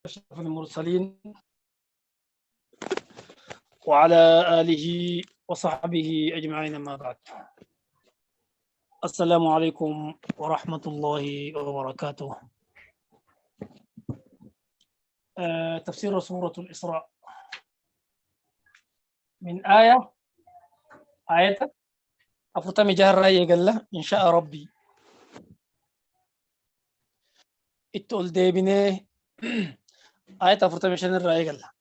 أشرف المرسلين وعلى آله وصحبه أجمعين ما بعد. السلام عليكم ورحمة الله وبركاته. تفسير سورة الإسراء من آية آية أفرتمي جهر رأي قال له إن شاء ربي اتقول ديبني آية أفرتمي شن الرأي قال له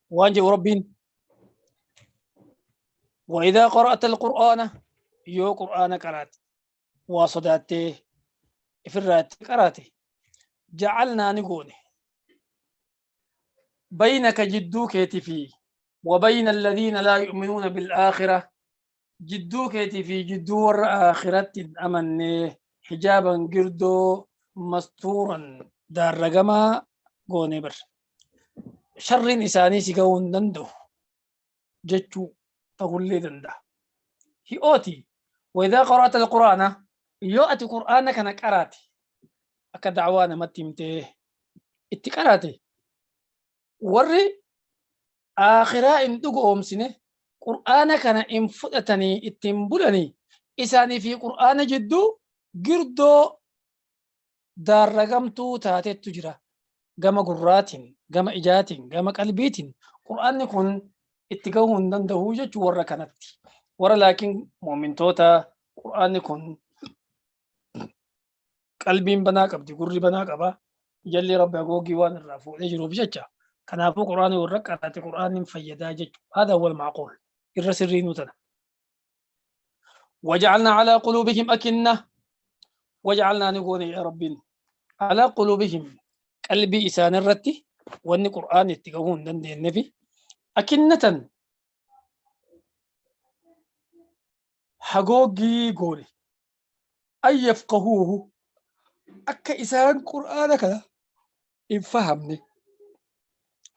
وانجي ربين وإذا قرأت القرآن يو قرآن قرأت وصداتي إفرات قرأتي جعلنا نقول بينك جدو كيتي وبين الذين لا يؤمنون بالآخرة جدو كيتي في جدو آخرة أمن حجابا قردو مستورا دار رقما قوني بر شر إساني سيقون دندو جتشو تقول لي دنده هي أوتي وإذا قرأت القرآن يؤتي قرآنك أنا قرأتي أكا دعوانا ما تمته اتقرأتي وري آخرا إن دقوم سنة قرآنك أنا إن فتتني اتنبلني إساني في قرآن جدو قردو دار رقمتو تاتي تجرى قام قراتين قام إجاتين قام قلبيتين قرآن يكون اتقوهن دندهو جتشو ورا كانت ورا لكن مؤمن توتا قرآن يكون قلبين بناك أبدي قري بناك أبا جلي ربي أقوقي وان الرافو يجرو بجتشا كان أبو قرآن ورك على قرآن فيدا جتشو. هذا هو المعقول الرسرين تنا. وجعلنا على قلوبهم أكنة وجعلنا نقول يا ربي على قلوبهم قلبي إسان الرتي وأن قرآن يتقوون دند النبي أكنة حقوقي قولي أي يفقهوه أكا إسان قرآن كذا إن فهمني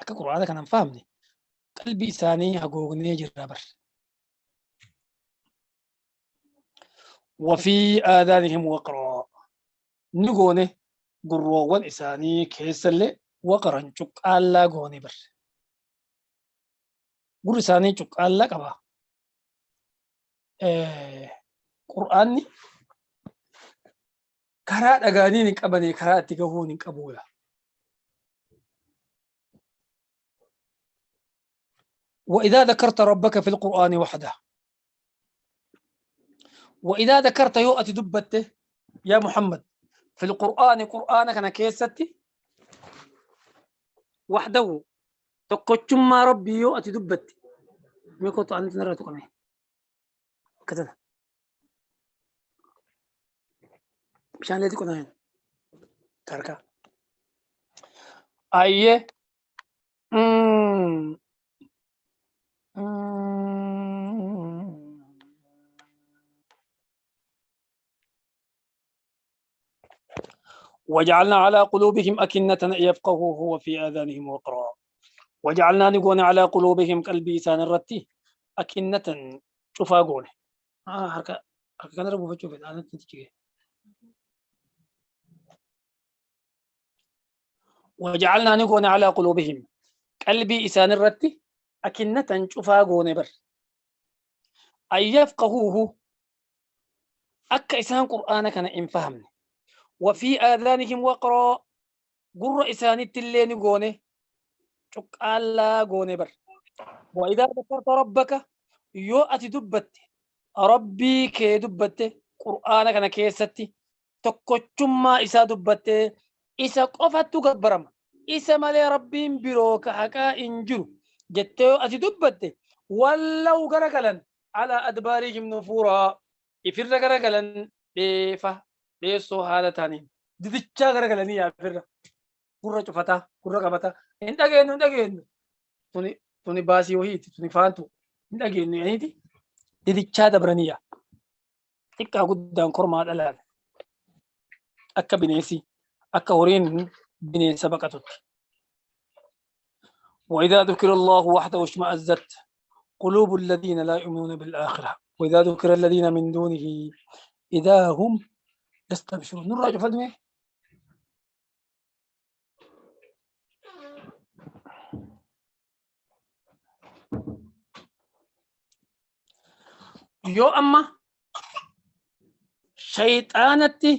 أكا قرآن كذا فهمني قلبي إساني حقوقني جرابر وفي آذانهم وقرا نقوني قروان إساني كيسل وقرا شك الله قوني بر قر إساني شك الله كبا قرآني كرات أغاني نكبني كرات تجهون نكبولا وإذا ذكرت ربك في القرآن وحده وإذا ذكرت يؤتي دبته يا محمد في القرآن قرآنك أنا كيستي وحده تقوم ربي يؤتي دبتي ميكوتو أنت نرى تقومي كذا مشان ليه تكون هنا تركا أيه وجعلنا على قلوبهم أكنة يفقهوه وفي آذانهم وقرا وجعلنا نقون على قلوبهم قلبي سان الرتي أكنة شوفا قولي حركة حركة ربو فتشوف أنا تنتجي وجعلنا نقون على قلوبهم قلبي إسان الرتي أكنة شوفا قوني بر أي يفقهوه أك إسان قرآنك أنا إن فهمني وفي آذانهم وقرا قر إسان التلين قوني شك الله قوني بر وإذا ذكرت ربك يؤتي دبت ربي كي دبت قرآنك أنا كيستي تكتشما إسا دبت إسا قفت تكبرم إسا مالي ربي بروك حكا إنجرو جتو أتي دبت ولو غرقلا على أدبارهم نفورا إفر غرقلا بيفه بيسو حالة تاني ددتشا غرقلني يا فر قرة شفتا قرة قبتا إنت أجين إنت أجين توني توني باسي وهي توني فانتو إنت أجين يعني دي ددتشا دبرانية تكا قدام كرما الآن أكا بنيسي أكا هورين بنيسة بقتت وإذا ذكر الله وحده اشمأزت قلوب الذين لا يؤمنون بالآخرة وإذا ذكر الذين من دونه إذا هم يستبشرون. نراجع فدمي Yoo amma shayxaanatti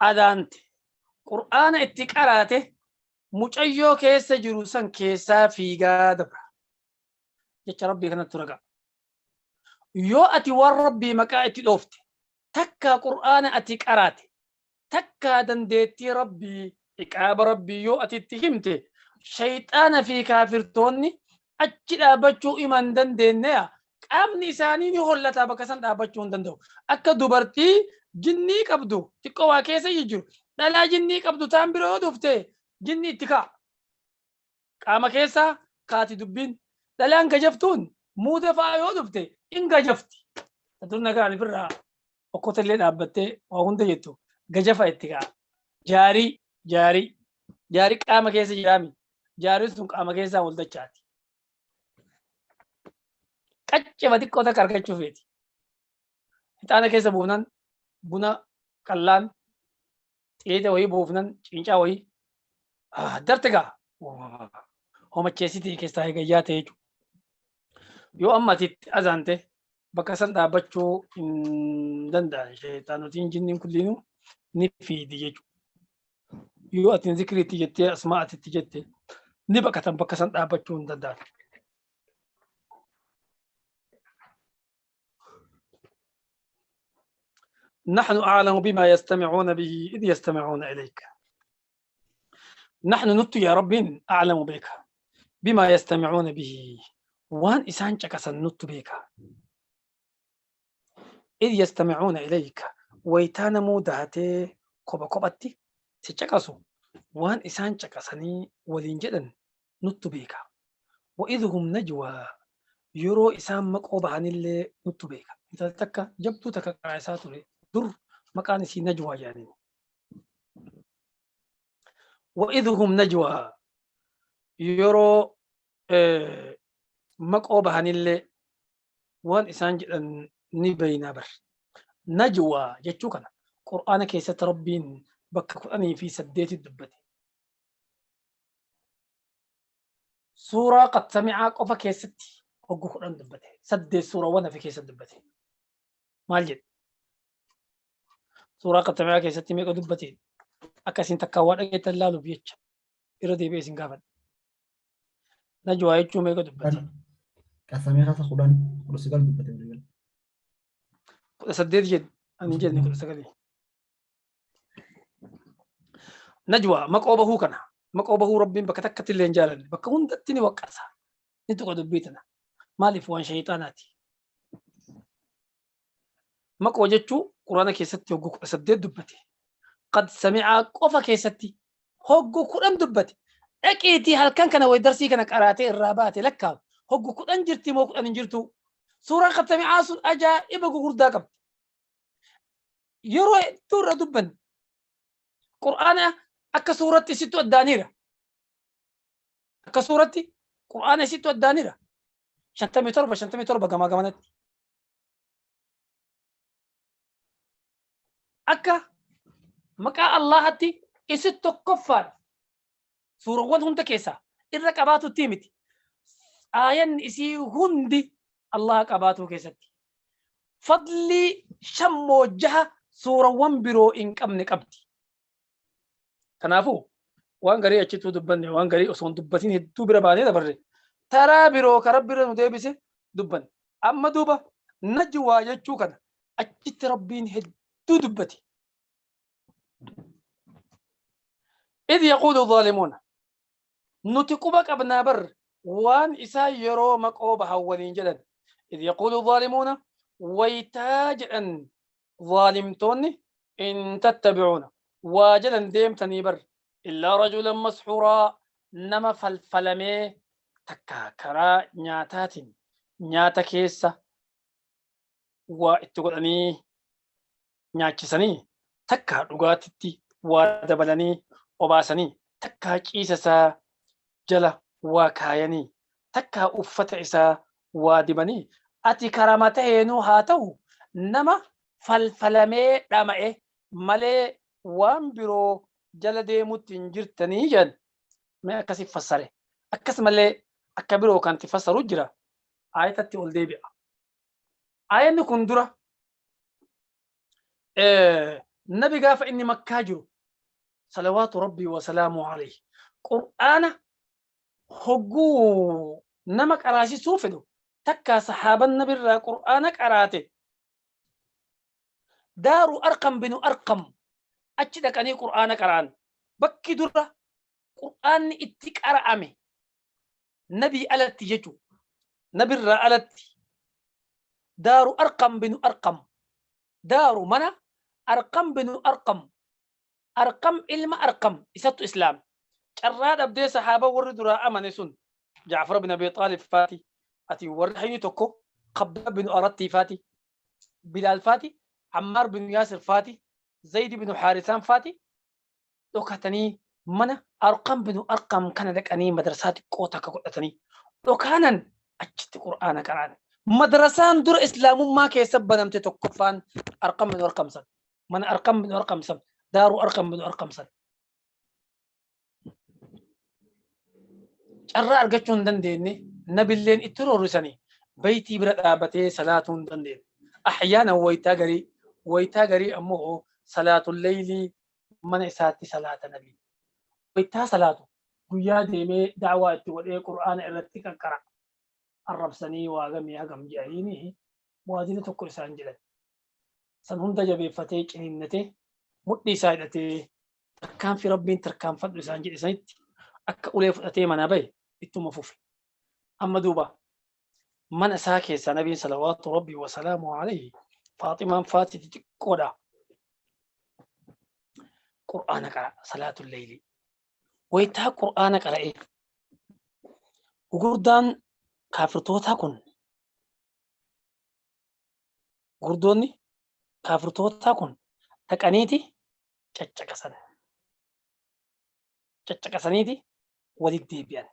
adaante qur'aana itti qaraate mucayyoo keessa jiru san keessaa fiigaa dabra jecha rabbii kanatti ragaa. Yoo ati waan rabbii maqaa itti dhoofte takkaa qur'aana ati qaraate takkaa dandeettii rabbii iqaaba rabbii yoo ati itti himte shayxaana fi kaafirtoonni achi dhaabbachuu ima hin dandeenyeya qaamni isaanii ni hollata bakka san dhaabbachuu hin danda'u. Akka dubartii jinnii qabdu xiqqoo waa keessa jijjiru dhalaa jinnii qabdu taan bira yoo dhufte jinni itti ka'a. Qaama keessaa kaati dubbiin. Dhalaan gajaftuun muuda fa'aa yoo dhufte in gajafti. Dur nagaan ifirraa okkota illee dhaabbattee waa hunda jettu gajafa itti ka'a. Jaarii jaarii jaarii qaama keessa jiraami. Jaariin sun qaama keessaa wal dachaati. Qaccema xiqqoo takka argachuu feeti. Ixaana keessa buufnan buna qallaan xiita wayii buufnan ciincaa wayii darte gaa homacheessitii keessaa eegayyaa ta'e jechuudha. Yoo amma ati itti azaante bakka san dhaabbachuu hin danda'an sheexaanotiin jinniin kulliinuu ni fiidi jechuudha. Yoo ati zikriitti jettee asmaa ati itti jette ni baqatan bakka san dhaabbachuu hin danda'an. نحن أعلم بما يستمعون به إذ يستمعون إليك نحن نت يا رب أعلم بك بما يستمعون به وان إسان شكسن نت بك إذ يستمعون إليك ويتانا موداتي كوبا كوباتي سيشكسو وان إسان شكسني ولين جدا نت بك وإذ هم نجوى yeroo isaan maqoo bahanillee nuttu beeka. Intalli takka jabduu takka qaraa isaa ture dur maqaan isii Najwaa jedhaniin. Wa'idhum najwaa yeroo maqoo bahanillee waan isaan jedhan ni beeynaa bar. Najwaa jechuu kana Qur'aana keessatti Rabbiin bakka 18 dubbate. Suuraa qad sami'aa qofa keessatti hoggu 10 dubbate. 8 suurawwan hafe keessatti dubbate. Maal jedhe? Suuraa qad sami'aa keessatti meeqa dubbate? Akka isin takkaa waa dhageettan laaluuf jecha irra deebi'ee isin gaafadha. Najwaa jechuun meeqa dubbate? Qad sami'aa keessa 10 19 dubbate walii gala. 18 jedhe. Ani hin jenne 19. Najwaa maqoo bahuu kana maqoo bahuu rabbiin bakka takkatti illee hin jaalanne bakka hundatti ni waqqasa ni tuqa dubbii tana maaliif waan shayxaanaati. Maqoo jechuu quraana keessatti hoggu 18 dubbate. Qad sami'aa qofa keessatti hoggu 10 dubbate. Dhaqiitii halkan kana way darsii kana qaraatee irraa baate lakkaawu hoggu 10 jirti moo 10 hin jirtu. Suuraan qad sami'aa sun ajaa'iba gugurdaa qabdi. Yeroo hedduu irra dubbanne. Qur'aana akka suuratti isittu addaaniira. Akka suuratti Qur'aana isittu addaaniira. 57 57 gamaa gamanatti. Akka maqaa Allaahatti isit tokkoffaadha. Suurawwan hunda keessaa irra qabaatutti miti. Aayanni isii hundi Allaha qabaatuu keessatti. Fadlii 5 moo 6 suurawwan biroo hin qabne qabdi. Kanaafuu waan garii achittuu dubbanne waan garii osoo hin dubbatin hedduu bira baanee dabarre. Taraa biroo ka Rabbi irra nu deebise dubbanne. Amma duuba najwaa jechuu kana achitti Rabbiin hedduu dubbate. Idh yaquulu zaalimuuna nuti quba qabnaa bar waan isaan yeroo maqoo bahan waliin jedhan. Idh yaquulu zaalimuuna waytaa jedhan zaalimtoonni in tattabi'uuna waa jalan deemtanii bar illaa rajulan mashuuraa nama falfalamee takka karaa nyaataatiin nyaata keessa waa itti godhanii nyaachisanii takkaa dhugaatitti waa dabalanii obaasanii takkaa ciisa isaa jala waa kaayanii takkaa uffata isaa waa dibanii ati karama taheenuu haa tahu nama falfalamee dhama'e malee waan biroo jala deemutti hin jirtanii jedhan. Mee akkasi fassare. Akkas malee akka biroo kan itti fassaru jira. Aayatatti ol deebi'a. Aayanni kun dura nabi gaafa inni Makkaa jiru salawaatu rabbii wa salaamu alayhi Qur'aana hogguu nama qaraasisuu fedhu takkaa sahaaban nabirraa Qur'aana qaraate Daaru Arqam binu Arqam achi dhaqanii Qur'aana qara'an. Bakki dura Qur'aanni itti qara'ame nabii alatti jechu nabirraa alatti Daaru Arqam binu Arqam, Daaru mana Arqam binu Arqam, Arqam ilma Arqam isattu islaame. Carraa dhabdee sahaaba warri duraa amane sun Ja'far bin Abi Xaalib faati, ati warri hayni tokko Khabbaab binu Arattii faati, Bilaal faati, Ammaar binu Yaasir faati, Zayd binu Haarisaan faati dhokatanii mana Arqam binu Arqam kana dhaqanii madrasaa xiqqoo takka godhatanii dhokaanan achitti Qur'aana qara'an. Madrasaan dura Islaamummaa keessa banamte tokkoffaan Arqam binu Arqam san. Mana Arqam binu Arqam san. Daaru Arqam binu Arqam san. Carraa argachuu hin dandeenye, nabilleen itti roorrisanii baytii bira dhaabatee salaatuu hin dandeenye. Ahyaanan waytaa garii, waytaa garii ammoo salaatul leeylii mana isaatti salaata nabiin. Waytaa salaatu guyyaa deemee da'waa itti godhee Qur'aana irratti qaqqara. Arrabsanii waa gamii hagam je'aniini waadina tokko isaan jedhan. San hunda jabeeffatee ciniinnatee mudhii isaa hidhatee tarkaanfii Rabbiin tarkaanfadhu isaan jedhe sanitti akka ulee fudhatee manaa bahe ittuma fufe. Amma duuba mana isaa keessaa nabiin salawaatu Rabbii wasalaamu alayhi Faaximaan faati xixiqqoodha. Qur'aana qara salaatul leeylii. Waytaa Qur'aana qara'ee gugurdaan kaafirtootaa kun, gurguddoonni kaafirtootaa kun dhaqaniiti caccaqasan. Caccaqasaniiti walitti deebi'an.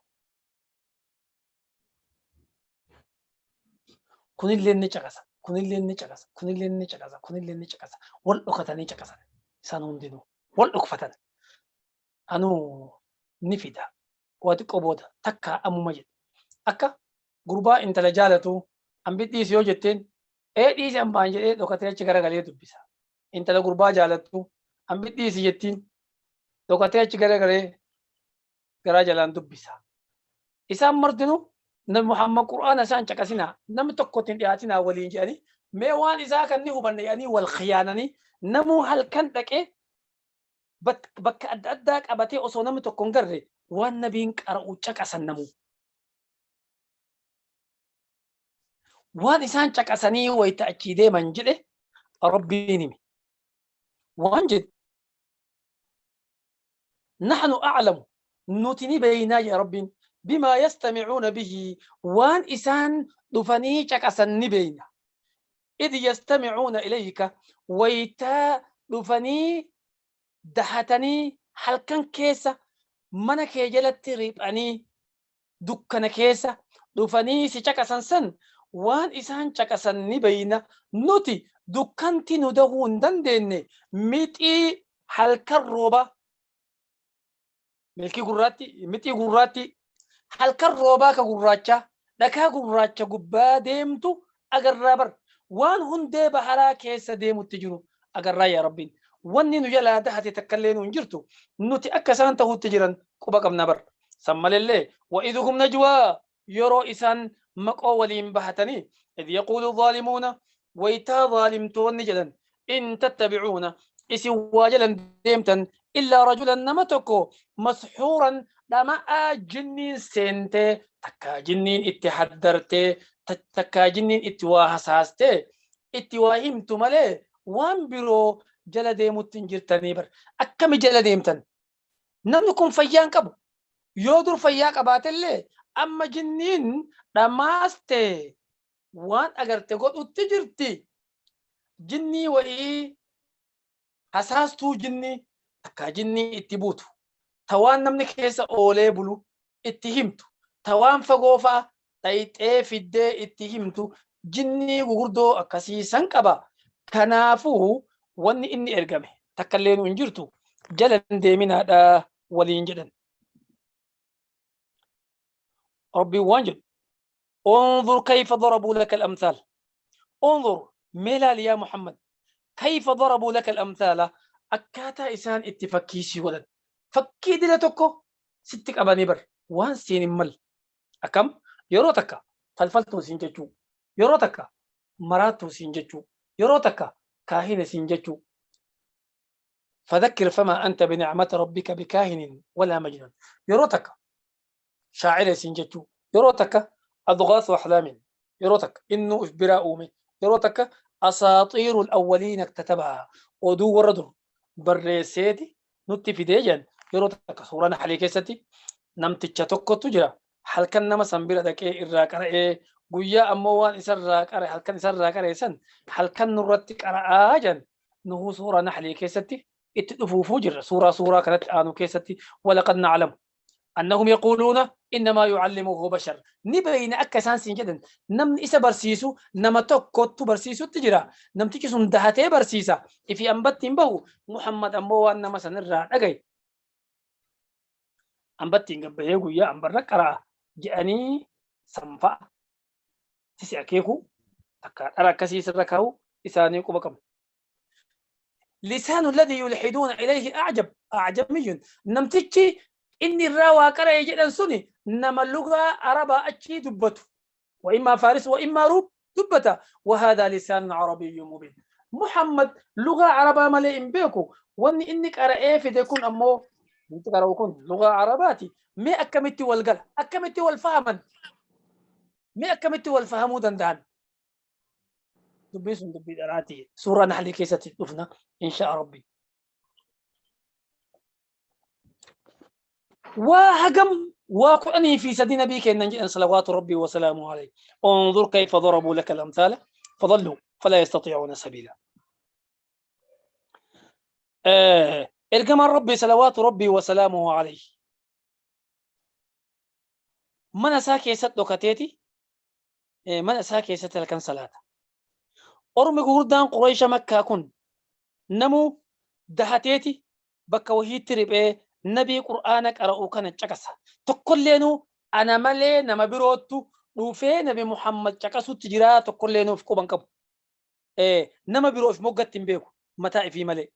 Kunillee ni caqasa, kunillee ni caqasa, kunillee ni caqasa, kunillee ni caqasa. Wal dhokatanii caqasan. Isaan hundinuu wal dhokfatan. Anuu ni fida. Waa xiqqoo booda takkaa ammuma jedhe. Akka gurbaa intala jaalatu ambi dhiisi yoo jetteen ee dhiisi ambaan jedhee dhokatee achi garagalee dubbisa. Intala gurbaa jaalattu ambi dhiisi jettiin dhokatee achi garagalee garaa jalaan dubbisa. Isaan martinuu Nabi Muhammad Qur'aana isaan caqasinaa, namni tokko ittiin dhiyaatinaa waliin jedhanii mee waan isaa kan ni hubanne jedhanii wal khiyaananii namuu halkan dhaqee bakka adda addaa qabatee osoo namni tokko hin garre waan nabiin qara'u caqasan namuu. Waan isaan caqasanii wayita achii deeman jedhe Rabbiin hime. Waan jedhe, nahnu a'lamu, nuti ni beeynaa jedhe Rabbiin, bimaa yastami'uuna bihi, waan isaan dhufanii caqasan ni beeyna. Idh yastami'uuna ilayka, waytaa dhufanii dahatanii halkan keessa mana kee jalatti riphanii dukkana keessa dhufanii si caqasan san waan isaan caqasan ni beeyna, nuti dukkanti nu dahuu hin dandeenne, mixii halkan roobaa, milkii gurraatti, mixii gurraatti halkan roobaa ka gurraachaa dhakaa gurraacha gubbaa deemtu agarraa bar, waan hundee baharaa keessa deemutti jiru agarraa. Yaa Rabbiin, wanni nu jalaa dahate takkallee nu hin jirtu, nuti akka isaan tahutti jiran quba qabna bar. San malellee wa idh hum najwaa, yeroo isaan maqoo waliin bahatanii, idh yaquulu zaalimuuna, waytaa zaalimtoonni jedhan, in tattabi'uuna, isin waa jalan deemtan, illaa rajulan, nama tokko, mashuuran, dhama'aa jinniin seentee takkaa jinniin itti haddartee takkaa jinniin itti waa hasaastee itti waa himtu malee waan biroo jala deemutti hin jirtanii bar. Akkami jala deemtan? Namni kun fayyaa hin qabu. Yoo dur fayyaa qabaatellee amma jinniin dhamaaste waan agarte godhutti jirti. Jinnii wayii hasaastuu, jinnii takkaa jinnii itti buutu, ta waan namni keessa oolee bulu itti himtu, ta waan fagoo fa'a dhayxee fiddee itti himtu, jinnii gugurdoo akkasii san qaba. Kanaafuu wanni inni ergame takkallee nu hin jirtu, jala hin deeminaadha waliin jedhan. Rabbiin waan jedhu, unzur kayfa darabuu laka al-amthaal. انظر ميلال يا محمد كيف ضربوا لك الأمثال أكاتا إسان اتفكيسي ولد فكي دلتكو ستك أباني بر وان سين مل أكم yeroo takka falfaltuu siin jechuu, yeroo takka maraattuu siin jechuu, yeroo takka kaahina siin jechuu. فذكر فما أنت بنعمة ربك بكاهن ولا مجنون. yeroo takka shaacira siin jechuu, yeroo takka أضغاث أحلام, yeroo takka innuu if biraa uume, yeroo takka أساطير الأولين اكتتبها oduu warra dur barreesseeti nutti fidee jedhan. Yeroo takka suuraa Naxlii keessatti namticha tokkotu jira, halkan nama san bira dhaqee irraa qara'ee guyyaa ammoo waan isarraa qare halkan isarraa qara'e san halkan nurratti qara'aa jedhan. Nuhuu suuraa Naxlii keessatti itti dhufuufuu jirra, suuraa kanatti aanu keessatti. ولقد نعلم أنهم يقولون إنما يعلمه بشر. Ni beeyna akka isaan siin jedhan, namni isa barsiisu nama tokkottu barsiisutti jira, namtichi sun dahatee barsiisa, ifi ambatti hin bahu. Muhammad ammoo waan nama sanirraa dhagaye ambatti hin gabbahee guyyaa ambarra qara'a jedhanii sanfa'a sisi akeeku takka dhara akkasii sirra kaa'u isaanii quba qabu. لسان الذي يلحدون إليه أعجب أعجمي. Namtichi inni irraa waa qara'e jedhan suni nama lugaa arabaa achii dubbatu, وإما فارس وإما روم dubbata. وهذا لسان عربي مبين. محمد lugaa arabaa malee hin beeku. Wanni inni qara'ee fide kun ammoo wanti qara'u kun lugaa arabaati. Mee akkamitti wal gala? Akkamitti wal fahaman? Mee akkamitti wal fahamuu danda'an? Dubbiin sun dubbii dharaati. Suuraa Naxlii keessatti dhufna إن شاء ربي. Waa hagam waa 13 nabii kennan jedhan صلوات ربي وسلامه عليه. انظر كيف ضربوا لك الأمثال فضلوا فلا يستطيعون سبيلا. Ergamaan Rabbii صلوات ربي وسلامه عليه mana isaa keessatti dhokateeti mana isaa keessatti halkan salaata. Ormi gurguddaan Qureesha Makkaa kun namuu dahateeti bakka wahiitti riphee nabii Qur'aana qara'u kana caqasa. Tokkolleenuu ana malee nama biroottu dhufee Nabi Muhammad caqasutti jiraa tokkolleenuu of quban qabu. Nama biroo of moggatti hin beeku mataa ifii malee.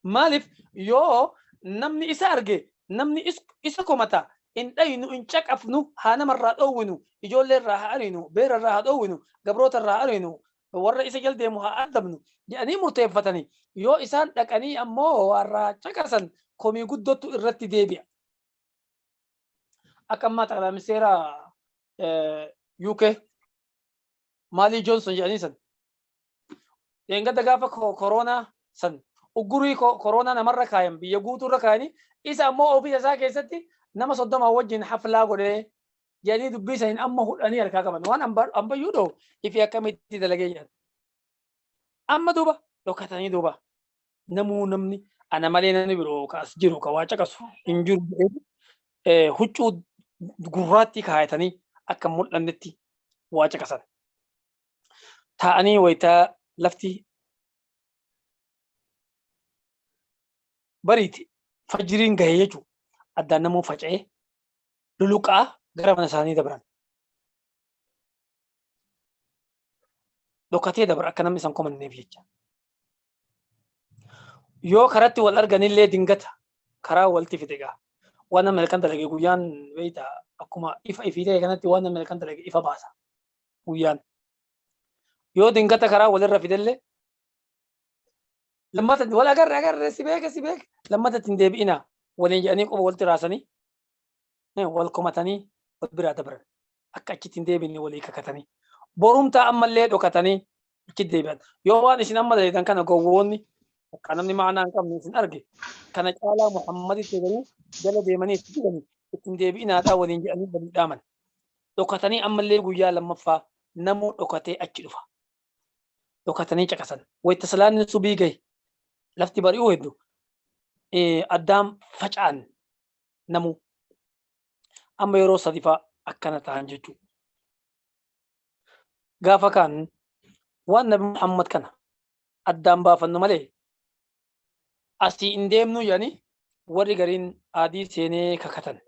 Maaliif? Yoo namni isa arge namni isa komata. Hin dhaynu, hin caqafnu, haa namarraa dhoowwinu, ijoollee irraa haa ariinu, beera irraa haa dhoowwinu, gabroota irraa haa ariinu, warra isa jala deemu haa adabnu jedhanii murteeffatanii yoo isaan dhaqanii ammoo warraa caqasan komii guddootu irratti deebi'a. Akka ammaa xaqilaa ministeera UK Maalii Johnson jedhanii san dheengadda gaafa koronaa san uggurii koronaa namarra kaayan biyya guutuurra kaayanii isa ammoo ofiisa isaa keessatti nama 30 wajjin haflaa godhee jedhanii dubbii saniin amma hudhanii harkaa qaban waan ambayyuu dhoo ifi akkamitti dalagee jedhan. Amma duuba dhokatanii duuba namuu namni ana malee namni biroo ka as jiru ka waa caqasu hin jiru jedhee huccuu gurraatti kaayatanii akka mul'annetti waa caqasan. Taa'anii wayitaa lafti bariiti fajjiriin gahee jechuudha. Addaan namuu faca'ee luluqaa gara mana isaanii dabran. Dhokatee dabra akka namni isaan komanneef jecha. Yoo karatti wal arganillee dingata karaa walitti fide gaa. Waan namni halkan dalage guyyaan beektaa akkuma ifa ifii ta'e kanatti waan namni halkan dalage ifa baasa guyyaan. Yoo dingata karaa walirra fidellee lammata wal agarre agarre si beeke si beeke lammata ittiin deebi'ina waliin jedhanii qofa walitti raasanii wal komatanii wal biraa dabran akka achitti hin deebine walii kakatanii borumtaa ammallee dhokatanii achitti deebi'an. Yoo waan isin amma dalagan kana gowwoonni akka namni maanaa hin qabne isin arge kana caalaa Muhammaditti eeganii jala deemanii itti fidanii ittiin deebi'inaadhaa waliin jedhanii walii dhaaman. Dhokatanii ammallee guyyaa lammaffaa namuu dhokatee achi dhufa. Dhokatanii caqasan. Wayita salaanni subii gahe lafti bari'uu hedduu addaan faca'an namuu amma yeroo sadifaa akkana ta'an jechuudha. Gaafa kaan waan Nabi Muhammad kana addaan baafannu malee asii hin deemnu jedhanii warri gariin adii seenee kakatan.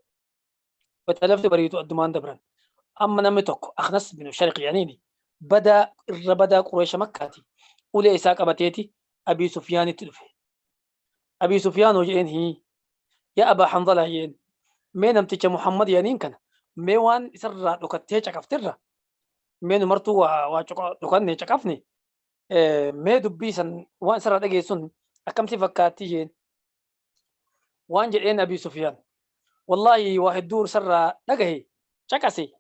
Wayita lafti bariitu addumaan dabran. Amma namni tokko Akhnas bin Shariq jedhaniini Badaa irra badaa Qureesha Makkaati. Ulee isaa qabateeti Abii Sufyaanitti dhufe. Abii Sufyaanoo jedheen hii. Yaa Abaa Hanzalaa jedheen. Mee namticha Muhammad jedhaniin kana mee waan isarraa dhokattee caqafterra mee nu martuu waa dhokanne caqafne mee dubbii san waan isarraa dhageessun akkam si fakkaatti jedheen. Waan jedheen Abii Sufyaan. Wallaahi waa hedduu isarraa dhagahe caqase.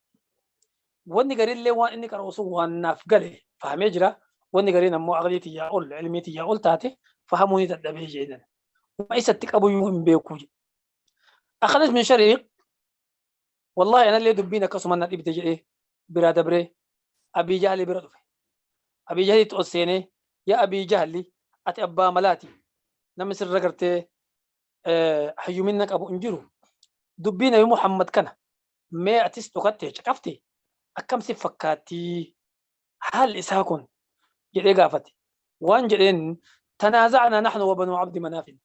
Wanni garillee waan inni qara'u sun waan naaf gale fahamee jira. Wanni gariin ammoo aqlii tiyyaa ol ilmii tiyyaa ol taate fahamuu ni dadhabee jedhan. Uma isatti qabuyyuu hin beeku jedhe. Akhanas min shariiq wallaahi anallee dubbiin akkasuma na dhibde jedhee biraa dabree Abii Jahli bira dhufe. Abii Jahlitti ol seenee yaa Abii Jahli ati abbaa malaati namni sirra gartee hayyumina qabu hin jiru. Dubbii Nabi Muhammad kana mee atis dhokatte caqafte akkam si fakkaattii haalli isaa kun jedhee gaafate. Waan jedheen tanaaza'naa nahnu wa banuu abdi manaafin.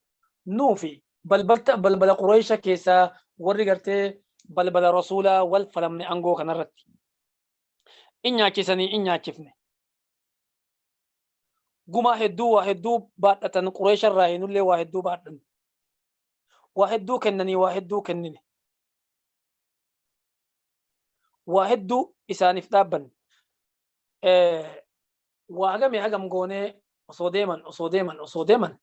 Nuufi balbalta balbala Qureesha keessaa warri gartee balbala Rasuulaa wal falamne angoo kanarratti. In nyaachisanii in nyaachifne. Gumaa hedduu waa hedduu baadhatan Qureesha irraa nullee waa hedduu baadhan. Waa hedduu kennanii waa hedduu kennine. Waa hedduu isaaniif dhaabbanne. Waa hagamii hagam goonee osoo deeman osoo deeman osoo deeman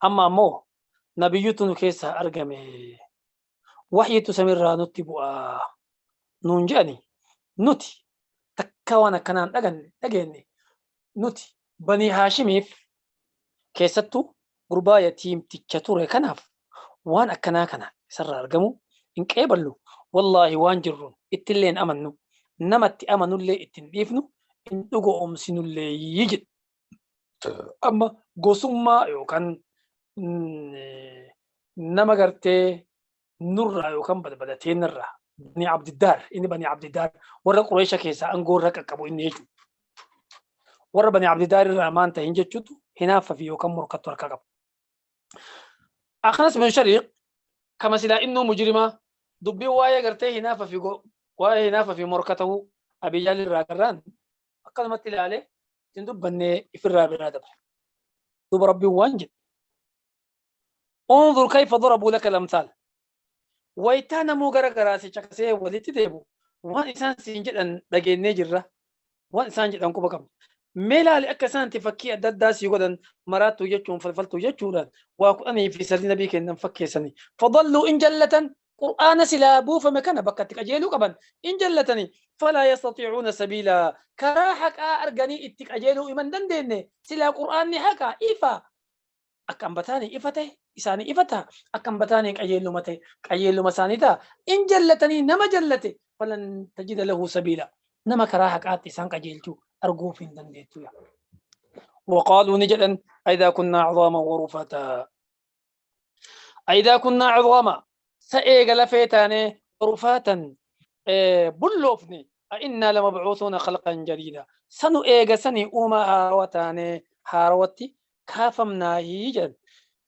amma ammoo nabiyyutu nu keessaa argame wahyitu samirraa nutti bu'aa nuun jedhani nuti takka waan akkanaan dhaganne dhageenye nuti banii haashimiif keessattuu gurbaa yatiimticha ture kanaaf waan akkanaa kana isarraa argamu hin qeeballu. Wallaahi waan jirruun ittillee hin amannu. Namatti amanullee itti hin dhiifnu hin dhugoomsinullee jedhe. Amma gosummaa yookaan nama gartee nurraa yookaan balbala teennarraa Bani Abdiddaar inni Bani Abdiddaar warra Qureesha keessaa aangoo irra qaqqabu inni jechuudha. Warra Bani Abdiddaar irraa maan ta'in jechuutu hinaaffa fi yookaan morkattu harkaa qaba. Akkanas bin Shariiq kama silaa innuu mujrimaa dubbiin waa'ee gartee hinaafa fi waa'ee hinaafa fi morka ta'uu Abii Jahl irraa agarraan akkanumatti ilaalee ittiin dubbannee ifirraa biraa dabre. Duuba Rabbiin waan jedhe. Unzur kayfa darabuu laka lamsaal. Waytaa namuu gara garaa si caqasee walitti deebu waan isaan siin jedhan dhageennee jirra. Waan isaan jedhan quba qabna. Mee laali akka isaan itti fakkii adda addaa sii godhan maraattuu jechuun falfaltuu jechuudhaan waa 13 nabii kennan fakkeessanii. Fadalluu in jallatan Qur'aana silaa buufame kana bakka itti qajeeluu qaban in jallatanii falaa yastatiicuuna sabiilaa karaa haqaa arganii itti qajeeluu iman dandeenye silaa Qur'aanni haqaa ifa akka ambataanii ifa ta'e isaanii ifa ta'a akka ambataanii qajeelluma ta'e qajeelluma isaanii ta'a in jallatanii nama jallate falan tajida lahu sabiila nama karaa haqaatti isaan qajeelchu arguuf hin dandeettu yaa. Waqaaluu ni jedhan aidaa kunnaa cizaama warufata aidaa kunnaa cizaama sa eega lafee taanee warufaatan bulloofne a'innaa lamabcuusuuna khalqan jadiida sanu eega sanii uumaa haarawa taanee haarawatti kaafamnaahii jedhan.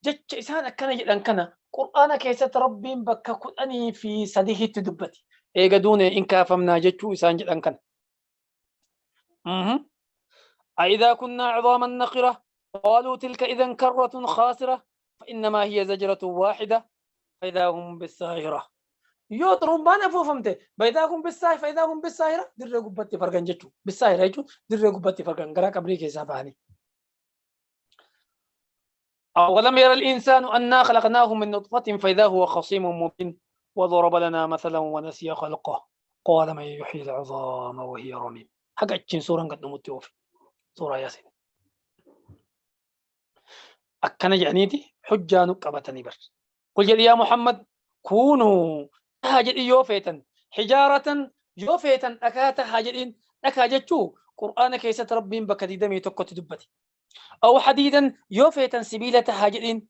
Jecha isaan akkana jedhan kana Qur'aana keessatti Rabbiin bakka 13tti dubbate. Eega duune in kaafamnaa jechuu isaan jedhan kana. أئذا كنا عظاما نخرة قالوا تلك إذا كرة خاسرة فإنما هي زجرة واحدة فإذا هم بالساهرة yoo xurumbaan afuufamte فإذا هم بالساهرة فإذا هم بالساهرة dirree gubbatti fargan jechuu بالساهرة jechuun dirree gubbatti fargan garaa qabrii keessaa bahanii. أولم يرى الإنسان أنا خلقناه من نطفة فإذا هو خصيم مبين وضرب لنا مثلا ونسي خلقه قال من يحيي العظام وهي رميم haga achiin suuraan gad dhumutti oofe suuraa Yaasiin. Akkana jedhaniiti hujjaa nu qabatanii bar. Qul jedhi yaa Muhammad kuunuu tahaa jedhi yoo feetan hijaaratan yoo feetan dhakaa tahaa jedhiin dhakaa jechuu Qur'aana keessatti Rabbiin bakka 21tti dubbate. Aw hadiidan yoo feetan sibiila tahaa jedhiin.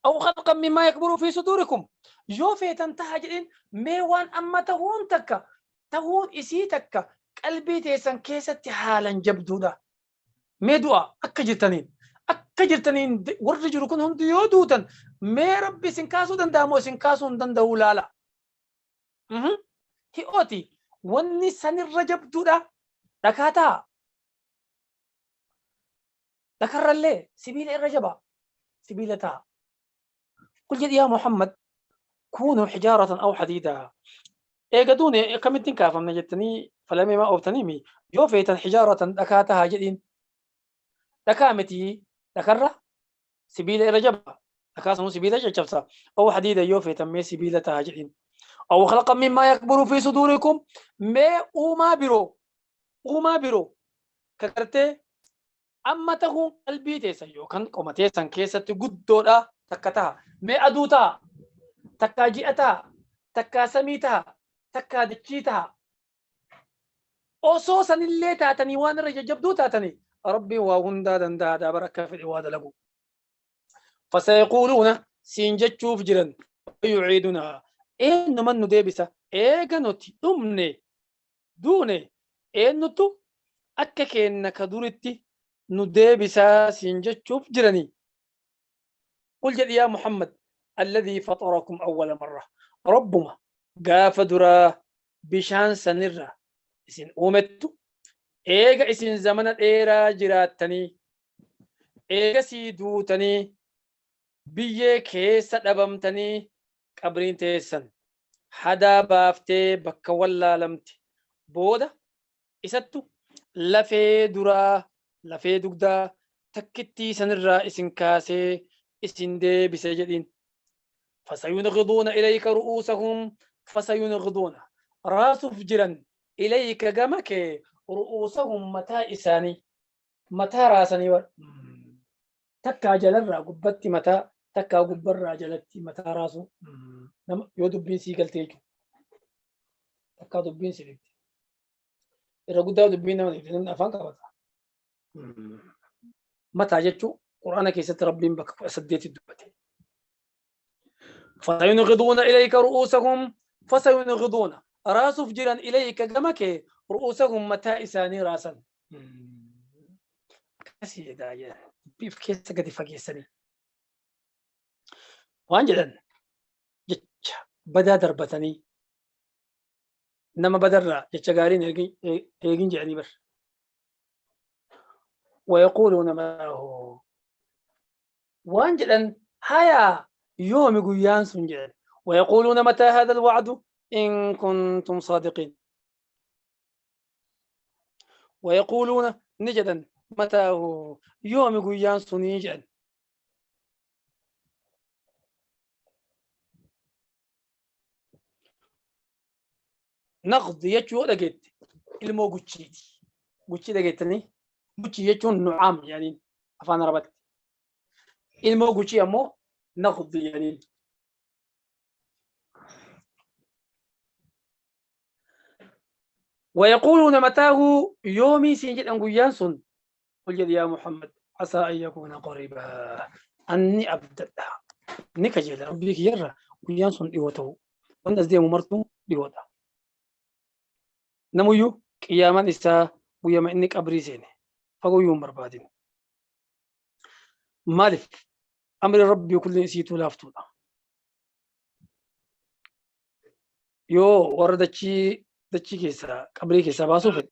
Aw khalqan mimmaa yakburu fi suduurikum yoo feetan tahaa jedhiin mee waan amma tahuun takka tahuun isii takka qalbii teessan keessatti haalan jabduudha. Mee du'a akka jirtaniin akka jirtaniin warri jiru kun hundi yoo duutan mee Rabbi isin kaasuu danda'a moo isin kaasuu hin danda'u laala. Hi'ooti Wanni sanirra jabduudha dhakaa ta'a. Dhakarrallee sibiila irra jaba. Sibiila ta'a. Qul jedhi yaa Muhammad kuunuu hijaaratan aw hadiidaa. Eega duune akkamittiin kaafamna jettanii falamee maa ooftaniimi yoo feetan hijaaratan dhakaa tahaa jedhiin. Dhakaa miti dhakarra sibiila irra jaba. Dhakaa sanuu sibiila caccabsa. Aw hadiida yoo feetan mee sibiila tahaa jedhiin. Aw khalaqan mimmaa yakburu fi suduurikum mee uumaa biroo uumaa biroo ka gartee amma tahuun qalbii teessan yookaan qoma teessan keessatti guddoodha takka taha. Mee aduu taha, takkaa ji'a taha, takkaa samii taha, takkaa dachii taha. Osoo sanillee taatanii waan irra jajjabduu taatanii Rabbiin waa hundaa danda'aadha bara akka fedhe waa dalagu. Fasayaquuluuna siin jechuuf jiran yuciidunaa eenyuman nu deebisa eega nuti dhumne duune eenyutu akka keenna ka duritti nu deebisaa siin jechuuf jiranii. Qul jedhi yaa Muhammad alladhii faxarakum awwala marra Rabbuma gaafa duraa bishaan sanirraa isin uumettu eega isin zamana dheeraa jiraattanii eegasii duutanii biyyee keessa dhabamtanii qabriin teessan hadaa baaftee bakka wallaalamte booda isattu lafee duraa lafee dugdaa takkittii sanirraa isin kaasee isin deebise jedhiin. Fasayungiduuna ilayka ru'uusahum fasayungiduuna raasuuf jiran ilayka gama kee ru'uusahum mataa isaanii mataa raasanii bar takkaa jalarraa gubbatti mataa takkaa gubbarraa jalatti mataa raasuu nama yoo dubbiin sii galtee jechuudha. Takkaa dubbiin si dhibde. Irra guddaa dubbiin nama dhibde namni afaan qabata. Mataa jechuun Qur'aana keessatti Rabbiin bakka 18 dubbate. Fasayungiduuna ilayka ru'uusahum fasayungiduuna raasuuf jiran ilayka gama kee ru'uusahum mataa isaanii raasan. Akkasii jedhaa jedhan dubbii of keessa gadi fageessanii. Waan jedhan jecha badaa darbatanii nama badarraa jecha gaariin eegin jedhanii bar. Wayaquuluuna maahu waan jedhan hayaa yoomi guyyaan sun jedhan. Wayaquuluuna mataa haadha alwacdu in kuntum saadiqiin. Wayaquuluuna ni jedhan mataahu yoomi guyyaan sunii jedhan. Naqd jechuu yoo dhageette ilmoo guchiiti. Guchii dhageettanii guchii jechuun nu'aam jedhaniin afaan Arabatti. Ilmoo guchii ammoo naqd jedhaniin. Wayaquuluuna mataahu yoomii siin jedhan guyyaan sun qul jedhi yaa Muhammad asaa an yakuuna qariibaa anni abdadha ni kajeela rabbii kiyyarra guyyaan sun dhiyoo ta'u wanni as deemu martuu dhiyoodha. Namuyyuu qiyaamaan isaa guyyama inni qabrii seene fagooyyuu hin barbaadin. Maaliif amri rabbii kulliin isiituu laaftuudha. Yoo warra dachii dachii keessaa qabrii keessaa baasuu fedhe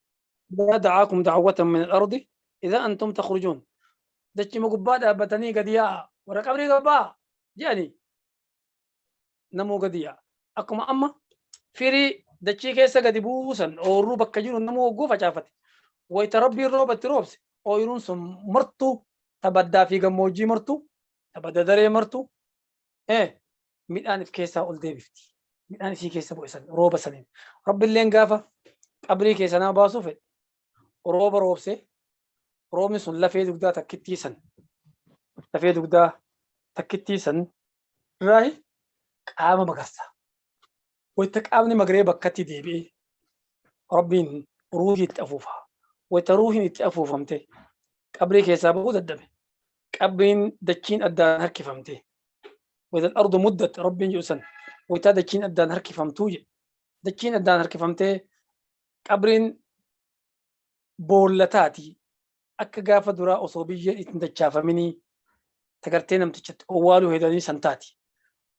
idhaa da'aakum da'awwatan min al-ardi idhaa antum takhrujuun dachima gubbaa dhaabbatanii gadi yaa'a warra qabrii gabbaa jedhanii namuu gadi yaa'a akkuma amma firii dachii keessa gadi buusan ooyruu bakka jiru namuu hogguu facaafate wayita rabbiin rooba itti roobse ooyruun sun martuu ta baddaa fi gammoojjii martuu ta badda daree martuu midhaan if keessaa ol deebifti. Midhaan isii keessa bu'e san rooba saniin. Rabbilleen gaafa qabrii keessa nama baasuu fedhe rooba roobsee roobni sun lafee dugdaa takkittii san lafee dugdaa takkittii san irraahi qaama magarsa. Wayta qaamni magree bakkatti deebi'ee Rabbiin ruuhii itti afuufa. Wayta ruuhiin itti afuufamte qabrii keessaa bahuu dadhabe. Qabriin dachiin addaan harkifamte. Wayta ardu muddat Rabbiin jedhu san waytaa dachiin addaan harkifamtuu jedhe. Dachiin addaan harkifamtee qabriin boolla taati. Akka gaafa duraa osoo biyyeen itti hin dachaafaminii tagartee namtichatti owwaaluu hedanii san taati.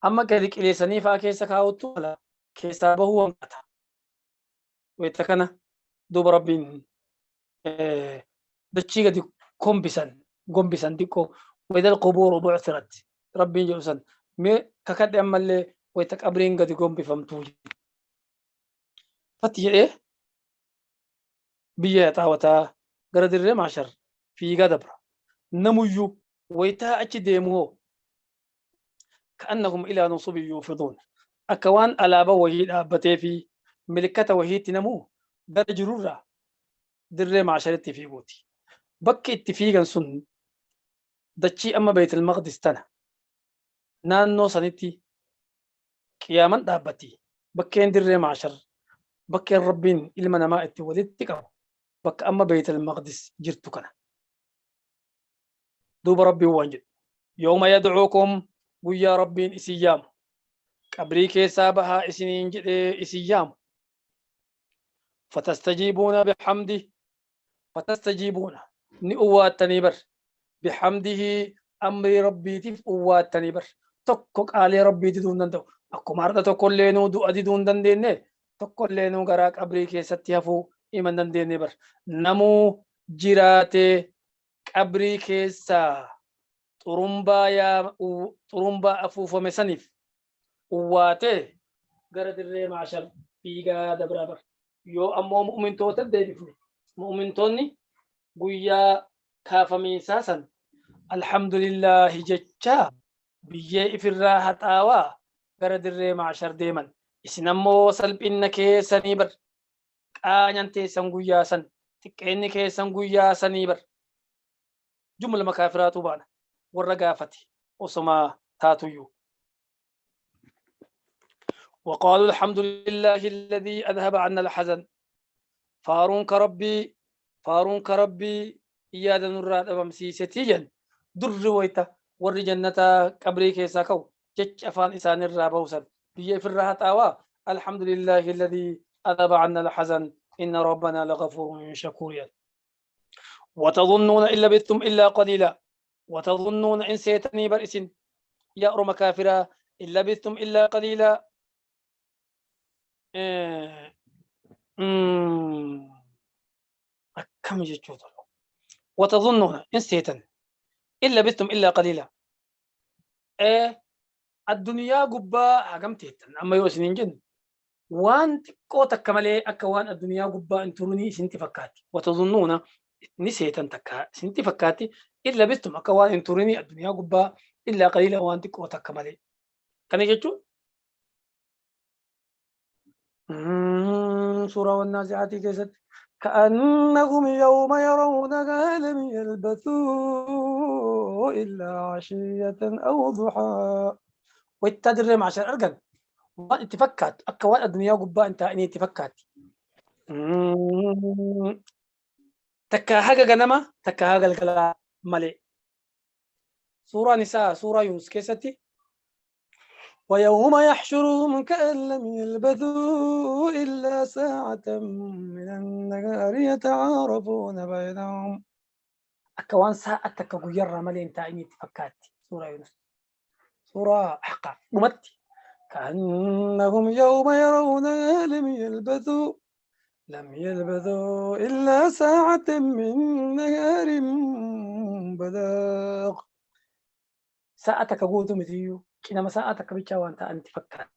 Amma gadi qileessanii fa'aa keessa kaa'utu mala keessaa bahuu hanqata. Wayta kana duuba Rabbiin dachii gadi gombisan gombisan xiqqoo waytal qubuuru bu'thirat Rabbiin jedhu san mee kakadhe ammallee wayta qabriin gadi gombifamtuu fatti jedhee biyya xaawataa gara dirree maashar fiigaa dabra. Namuyyuu waytaa achi deemu hoo ka'annahum ilaa nusubin yuufiduun akka waan alaaba wahii dhaabbatee fi milikkata wahiitti namuu gara jirurraa dirree maasharitti fiiguuti. Bakki itti fiigan sun dachii amma Beetul Maqdis tana naannoo sanitti qiyaaman dhaabbatti. Bakkeen dirree maashar bakkeen Rabbiin ilma namaa itti walitti qabu bakka amma Beetul Maqdis jirtu kana. Duuba Rabbiin waan jedhu yooma yadcuukum guyyaa Rabbiin isin yaamu qabrii keessaa bahaa isiniin jedhee isin yaamu fatastajiibuuna bihamdi fatastajiibuuna ni uwwaattanii bar bihamdihi amrii Rabbiitiif uwwaattanii bar tokko qaalee Rabbii diduu hin danda'u akkuma har'a tokkollee nuu du'a diduu hin dandeenye tokkollee nuu garaa qabrii keessatti hafuu hima hin dandeenye bar namuu jiraatee qabrii keessaa xurumbaa yaa xurumbaa afuufame saniif uwwaatee gara dirree maashar fiigaa dabraa bar. Yoo ammoo mu'mintoota deebifne mu'mintoonni guyyaa kaafamiinsaa san alhamdulillaahi jechaa biyyee ifirraa haxaawaa gara dirree maashar deeman. Isin ammoo salphinna keessanii bar qaanyan teessan guyyaa san xiqqeenni keessan guyyaa sanii bar jumlama kaafiraatu baana warra gaafate osoma taatuyyuu. وقالوا الحمد لله الذي أذهب عنا الحزن فارون كربي فارون كربي إيادا نرى أبمسيستيا در ويتا ور جنة قبري كيسا كو جج أفان إسان الرابوسا بي في الراحة آوا الحمد لله الذي أذهب عنا الحزن إن ربنا لغفور شكور. وتظنون إن لبثتم إلا قليلا وتظنون إن سيتني برئس يا أرم كافرا إن لبثتم إلا قليلا كم جتشوت وتظنون إن سيتن إن لبثتم إلا قليلا الدنيا قبا حكمتيتن أما يوسنين جن وان تكو تكملي أكوان الدنيا قبا انتروني سنتي فكاتي وتظنون نسيتن تكا سنتي فكاتي إن لبثتم أكوان انتروني الدنيا قبا إلا قليلا وان تكو تكملي كان يجتشو سورة والنازعات كيست كأنهم يوم يرونها لم يلبثوا إلا عشية أو ضحى والتدرم عشان أرجل وان تفكات أكوان الدنيا قبا أنت إني تفكات تكا حاجة جنما تكا حاجة الكلا ملي سورة نساء سورة يونس كيستي ويوم يحشرهم كأن لم يلبثوا إلا ساعة من النهار يتعارفون بينهم أكوان ساعة تكغير ملي انت إني تفكات سورة يونس سورة أحقاف ممتي كأنهم يوم يرونها لم يلبثوا إلا ساعة من نهار بلاغ ساعة تكغوت متيو كنما ساعة تكبيتشا وانت أنت فكرت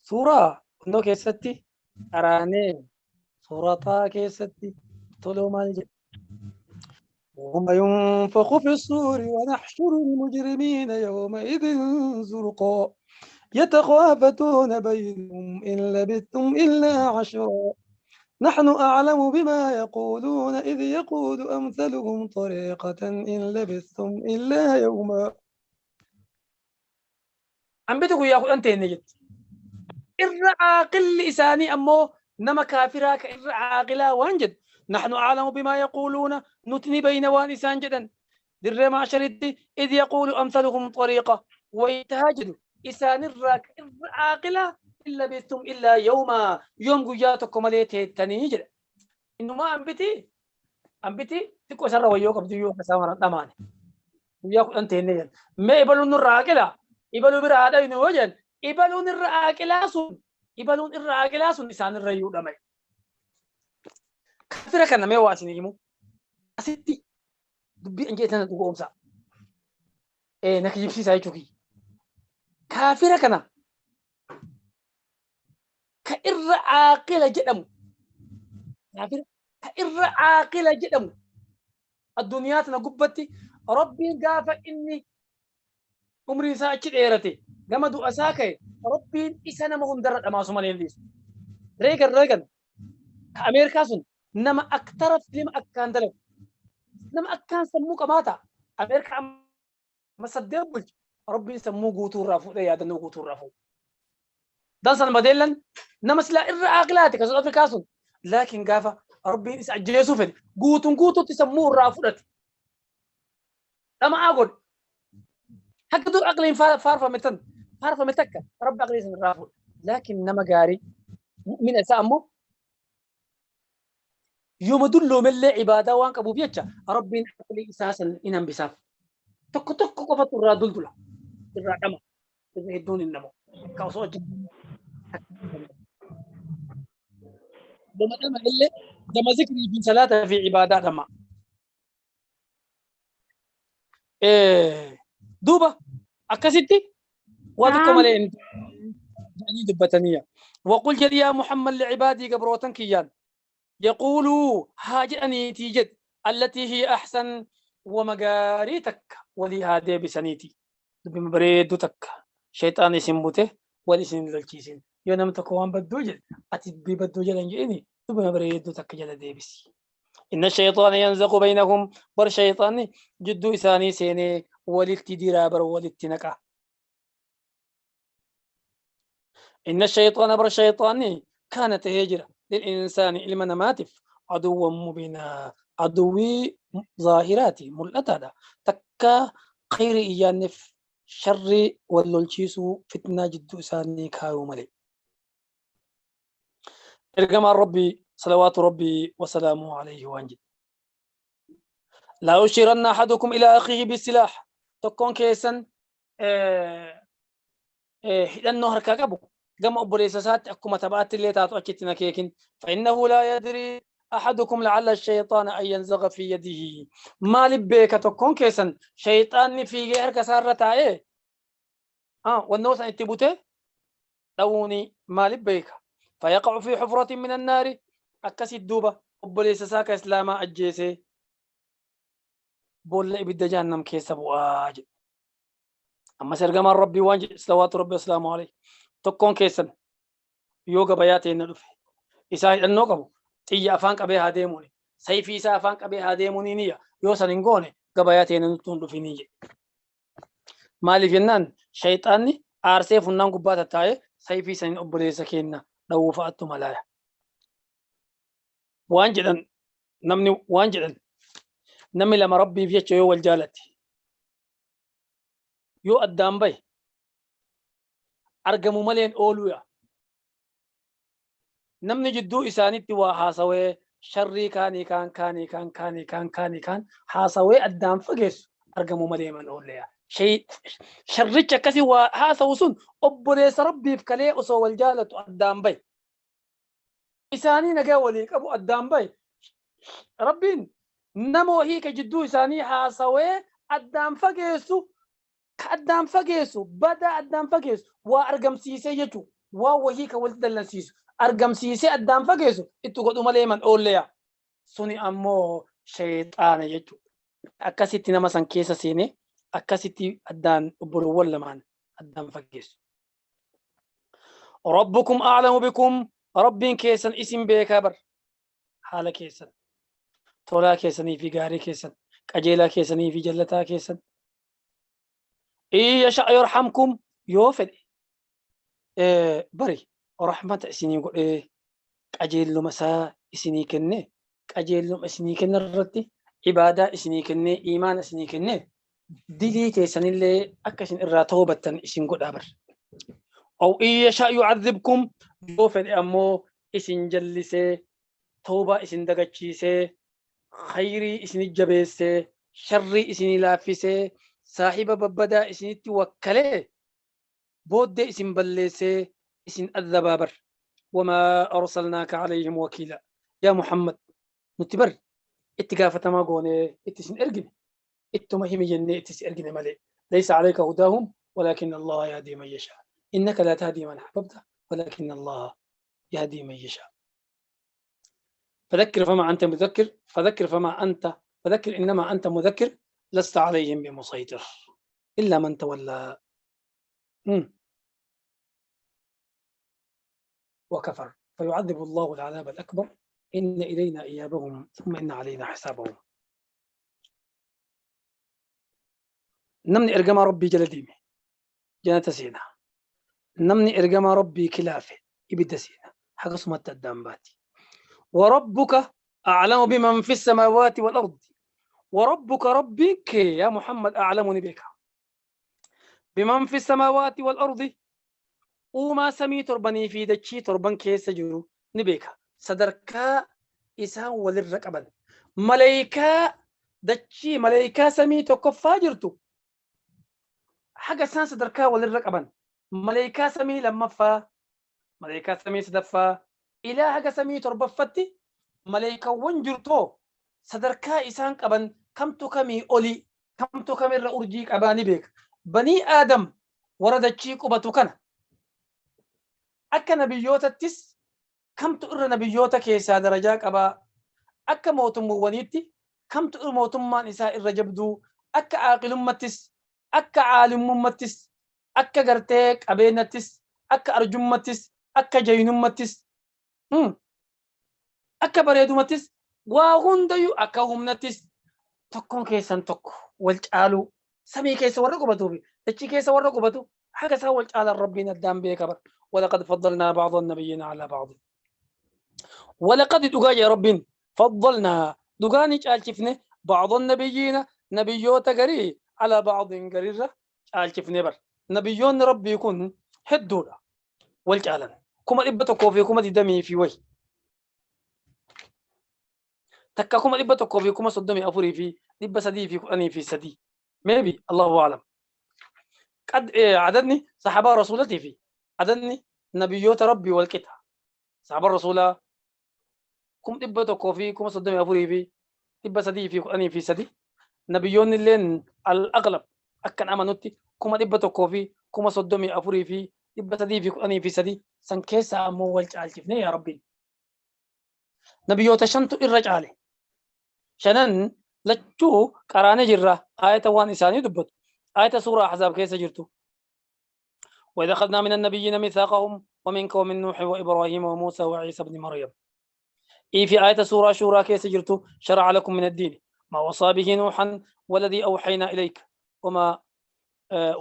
سورة إنه كيستي أراني سورة تا كيستي تولو مالجي وهم ينفخ في الصور ونحشر المجرمين يومئذ زرقا يتخافتون بينهم إن لبثتم إلا عشرا نحن أعلم بما يقولون إذ يقول أمثلهم طريقة إن لبثتم إلا يوما عم بتقول يا أخو أنت نجد العاقل إساني أمو نما كافرا كالعاقلا وانجد نحن أعلم بما يقولون نتني بين وانسان جدا در ما شردي إذ يقول أمثلهم طريقة ويتهاجدوا إسان الراك العاقلة إن لبثتم إلا يوما يوم قياتكم ليته تنيجر إنه ما أنبتي تكو سر ويوك أبدو يوك سامر أمانة وياك أنت هنيجر ما يبلون الراقلة يبلون برادة ينوجن Ibaluun irra aaqilaa sun ibaluun irra aaqilaa sun isaan irra iyyuu dhama'e. Kaafira kana mee waa isin himu. Asitti dubbii an jedhe tana dhugoomsa. Na kijibsiisaa jechuu kiyya. Kaafira kana ka irra aaqila jedhamu kaafira ka irra aaqila jedhamu addunyaa tana gubbatti Rabbiin gaafa inni umrii isaa achi dheerate gama du'a isaa ka'e Rabbiin isa nama hundarra dhamaasu malee hin dhiisu. Reegan Reegan ka Ameerikaa sun nama aktara filima akkaan dalagu nama akkaan sammuu qabaata Ameerikaa amma saddeet bulche Rabbiin sammuu guutuu irraa fuudhee yaadannoo guutuu irraa fuudhe. Dansan Madeellan nama silaa irra aaqilaati ka South Afrikaa sun laakiin gaafa Rabbiin isa ajjeesuu fedhe guutuun guutuutti sammuu irraa fudhate. Dhama'aa godhe. Haga dur aqliin faarfame tan faarfame takka Rabbi aqlii san irraa fuudhe. Laakiin nama gaarii mu'mina isaa ammoo yooma dulloomellee ibaadaa waan qabuuf jecha Rabbiin aqlii isaa san in hambisaaf. Tokko tokko qofatu irraa duldula. Irraa dhama. Irra hedduun hin dhamu. Akka osoo hojjetu. Gama dhama illee gama zikrii fi salaata fi ibaadaa dhama. Duuba akkasitti waa xiqqoo malee hin jedhanii dubbataniya. Waqul jedhi yaa Muhammad licibaadii gabrootan kiyyaan. Yaquuluu haa jedhaniitii jedhi allatii hiya ahsan wama gaarii takka walii haa deebisaniiti. Dubbima bareedduu takka shayxaan isin bute wal isin hin lolchiisin. Yoo namni tokko waan badduu jedhe ati dubbii badduu jala hin jedhini dubbima bareedduu takka jala deebisi. Inna shayxaana yanzaqu baynahum bar shayxaanni jidduu isaanii seenee walitti diraa bar walitti naqa. Inna shayxaana bar shayxaanni kaana tahee jira lil insaani ilma namaatiif aduwwan mubiinaa aduwwii zaahiraati mul'ataadha takka khayrii iyyaanneef sharrii wal lolchiisuu fitnaa jidduu isaanii kaayuu malee. Ergamaan Rabbii salawaatu Rabbii wasalaamu alayhi waan jedhe. Laa yushiranna ahadukum ilaa akhiihi bisilaah tokkoon keessan hidhannoo harkaa qabu gama obboleessa isaatti akkuma taphaatti illee taatu achitti hin akeekin. Fa'innahu laa yadrii ahadukum la'alla shayxaana an yanzaga fi yadihi. Maaliif beeka tokkoon keessan shayxaanni fiigee harka isaarra taa'ee wannoo san itti butee dhawuuni maaliif beeka. Fayaqa'u fi xufratin min annaari akkasitti duuba obboleessa isaa ka islaamaa ajjeesee boolla ibidda jahannam keessa bu'aa jedhe. Ammas ergamaan Rabbii waan jedhe salawaatu Rabbi wasalaamu alayhi. Tokkoon keessan yoo gabayaa teenna dhufe isaa hidhannoo qabu xiyya afaan qabee haa deemuuni. Sayfii isaa afaan qabee haa deemuuni niyya. Yoo san hin goone gabayaa teenna nutti hin dhufinii jedhe. Maaliif jennaan shayxaanni aarsee funnaan gubbaa tattaa'ee sayfii saniin obboleessa keenna dhawuu fa'attu malaaya. Waan jedhan namni waan jedhan namni lama Rabbiif jecha yoo wal jaalate yoo addaan bahe argamu maleen ooluudha. Namni jidduu isaanitti waa haasawee sharrii kaanii kaan kaanii kaan kaanii kaan kaanii kaan haasawee addaan fageessu argamu malee man oolleya. Sharrichi akkasii waa haasawu sun obboleessa Rabbiif kalee osoo wal jaalatu addaan bahe. Isaanii nagaa walii qabu addaan bahe. Rabbiin nama wahii ka jidduu isaanii haasawee addaan fageessu ka addaan fageessu badaa addaan fageessu waa argamsiisee jechuu waa wahii ka walitti dallansiisu argamsiisee addaan fageessu itti godhu malee man oolleya. Suni ammoo shayxaana jechuudha. Akkasitti nama san keessa seenee akkasitti addaan obbolowwan lamaan addaan fageessu. Rabbukum a'lamu bikum Rabbiin keessan isin beekaa bar haala keessan tolaa keessanii fi gaarii keessan qajeelaa keessanii fi jallataa keessan in yasha yarhamkum yoo fedhe bari rahmata isinii godhee qajeelluma isaa isinii kenne qajeelluma isinii kenne irratti ibaadaa isinii kennee iimaana isinii kennee dilii teessanillee akka isin irraa toobattan isin godhaa bar. Aw in yasha yu'adhibkum yoo fedhe ammoo isin jallisee toobaa isin dagachiisee khayrii isin jabeessee sharrii isinii laaffisee saahiba babbadaa isinitti wakkalee Booddee isin balleessee isin azabaa bar. Wamaa arsalnaaka alayhim wakiila. Yaa Muhammad, nuti bar itti gaafatamaa goonee itti isin ergine, ittuma himi jennee itti si ergine malee. Laysa alayka hudaahum walaakinna Allaha yahdii man yashaa. Innaka laa tahdii man ahbabta walaakinna Allaha yahdii man yashaa. فذكر فما أنت مذكر، فذكر فما أنت، فذكر إنما أنت مذكر لست عليهم بمسيطر إلا من تولى وكفر فيعذب الله العذاب الأكبر إن إلينا إيابهم ثم إن علينا حسابهم. Namni ergamaa Rabbii jala deeme jannata seena. Namni ergamaa Rabbii kilaafe ibidda seena. Hagasumatti addaan baati. وربك أعلم بمن في السماوات والأرض. وربك ربك يا محمد أعلم بك بمن في السماوات والأرض. Uumaa samii torbanii fi dachii torban keessa jiru ni beeka. Sadarkaa isaan walirra qaban. Maleekaa dachii, maleekaa samii tokkoffaa jirtu haga isaan sadarkaa walirra qaban. Maleekaa samii lammaffaa, maleekaa samii sadaffaa, ilaa haga samii torbaffatti maleekawwan jirtoo sadarkaa isaan qaban, kamtu kamii olii, kamtu kamirra urjii qabaa ni beeka. Banii Aadam warra dachii qubatu kana akka nabiyyootattis kamtu irra nabiyyoota keessaa darajaa qabaa, akka mootummoowwaniitti kamtu mootummaan isaa irra jabduu, akka aaqilummattis, akka caalimummattis, akka gartee qabeenyattis, akka arjummattis, akka jaynummattis, akka bareedumattis, waa hundayyuu, akka humnattis tokkoon keessan tokko wal caaluu, samii keessa warra qubatuu fi dachii keessa warra qubatu haga isaan wal caalan Rabbiin addaan beeka bar. ولقد فضلنا بعض النبيين على بعض. ولقد dhugaa jee Rabbiin, فضلنا dhugaani caalchifne, بعض النبيين nabiyyoota garii, على بعض gariirra caalchifne bar. Nabiyyoonni Rabbii kun hedduudha, wal caalan 120,000 fi wayi takka, 134,313 maybe, الله أعلم. قد عددني صحابة رسولتي في عددني نبيوت ربي والكتا صحابة الرسول 134,313. Nabiyyoonni illeen الأغلب akkan amanutti 134,313. San keessa ammoo wal caalchifne yaa Rabbiin. Nabiyyoota shantu irra caale. Shanan lachuu qaraane jirra aayata waan isaanii dubbatu. Aayata suuraa Ahzaab keessa jirtu. وإذ أخذنا من النبيين ميثاقهم ومنك ومن نوح وإبراهيم وموسى وعيسى بن مريم. إيه في آية سورة شورى كيس جرتو شرع لكم من الدين ما وصى به نوحا والذي أوحينا إليك وما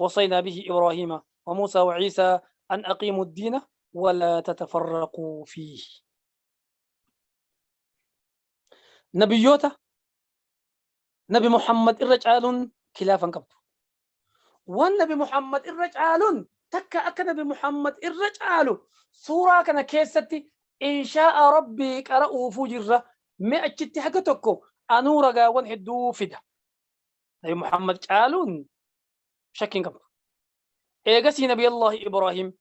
وصينا به إبراهيم وموسى وعيسى أن أقيموا الدين ولا تتفرقوا فيه. نبيوتا نبي محمد الرجال خلافا قبض والنبي محمد الرجال تكا أكا نبي محمد الرجال سورة كان كيستي إن شاء ربي قرأوا فجرة ما أجتي حقتكو أنو رقاوان هدو فدا. نبي محمد قالون شكين قبض. إيغسي نبي الله إبراهيم،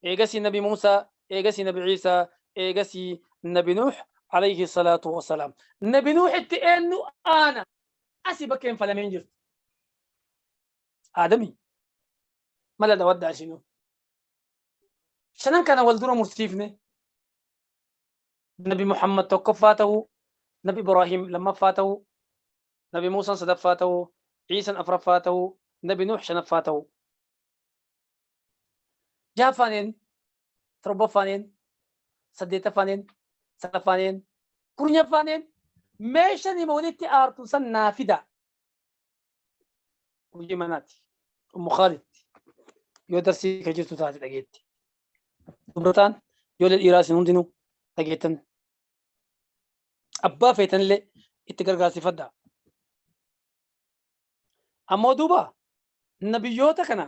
إيغسي نبي موسى، إيغسي نبي عيسى، إيغسي نبي نوح عليه الصلاة والسلام. نبي نوح إنه أنا أسيبك كيف فلم ينجر آدمي ما لا ودع شنو شنان كان والدنا مرسيفني. نبي محمد توقف فاته، نبي إبراهيم لما فاته، نبي موسى صدف فاته، عيسى أفرف فاته، نبي نوح شنف فاته. جافانين تربفانين سديتفانين سلفانين كورنيفانين ميشاني مولدتي آرتو سن نافدة وجماناتي أم خالد yoo darsii ka jirtu taate dhageetti. Dubrataan ijoollee dhiiraa isin hundinuu dhageettan. Abbaa feetanillee itti gargaarsifadhaa. Ammoo duuba nabiyyoota kana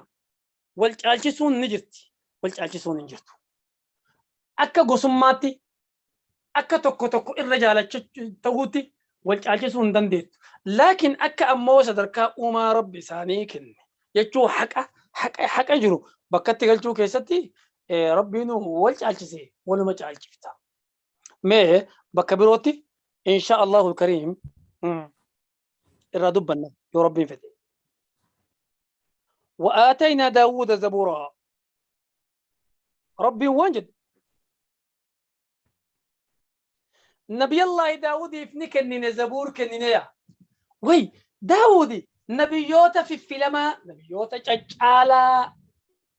wal caalchisuun ni jirti. Wal caalchisuun hin jirtu. Akka gosummaatti akka tokko tokko irra jaalachuu ta'uutti wal caalchisuu hin dandeettu. Laakiin akka ammoo sadarkaa uumaa Rabbi isaanii kenne jechuu haqa Haqa jiru bakkatti galchuu keessatti Rabbiin wal caalchise waluma caalchifta. Mee bakka birootti insha Allahu kariim irraa dubbanna yoo Rabbiin fedhe. وآتينا داود زبورا ربي وانجد نبي الله داود يفني كنين زبور كنين يا وي داودي نبيوتا في فيلما نبيوتا تشالا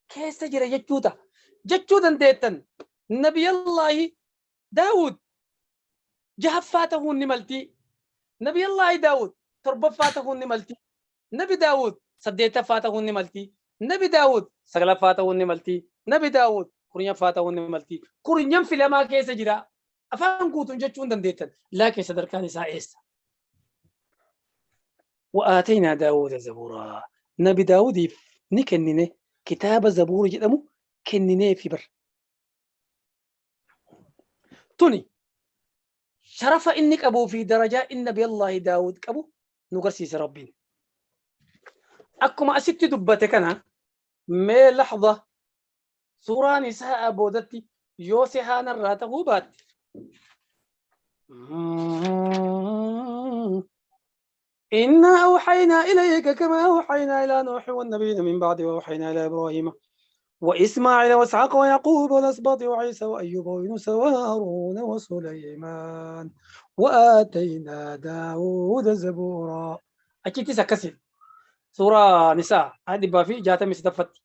كيس جرى جتوتا جتوتا ديتن نبي الله داود جهفاته نملتي نبي الله داود تربفاته نملتي نبي داود سديتفاته نملتي نبي داود سغلفاته نملتي نبي داود كورنيفاته نملتي كورنيم فيلما كيس جرى afaan guutuun jechuun dandeettan laakiin sadarkaan isaa eessa? وآتينا داود زبورا نبي داود ni kennine kitaaba zabuur jedhamu kennineefi bar. Tuni sharafa inni qabuu fi darajaa inni nabi Allahi Daawud qabu nu garsiise Rabbiin. Akkuma asitti dubbate kana mee laxda suuraan isaa boodatti yoo si haanarraa ta'uu baatte. إنا أوحينا إليك كما أوحينا إلى نوح والنبيين من بعده وأوحينا إلى إبراهيم وإسماعيل وإسحاق ويعقوب والأسباط وعيسى وأيوب ويونس وهارون وسليمان وآتينا داود زبورا. أكيد تسكسي سورة نساء هذه بافي جاتا مستفت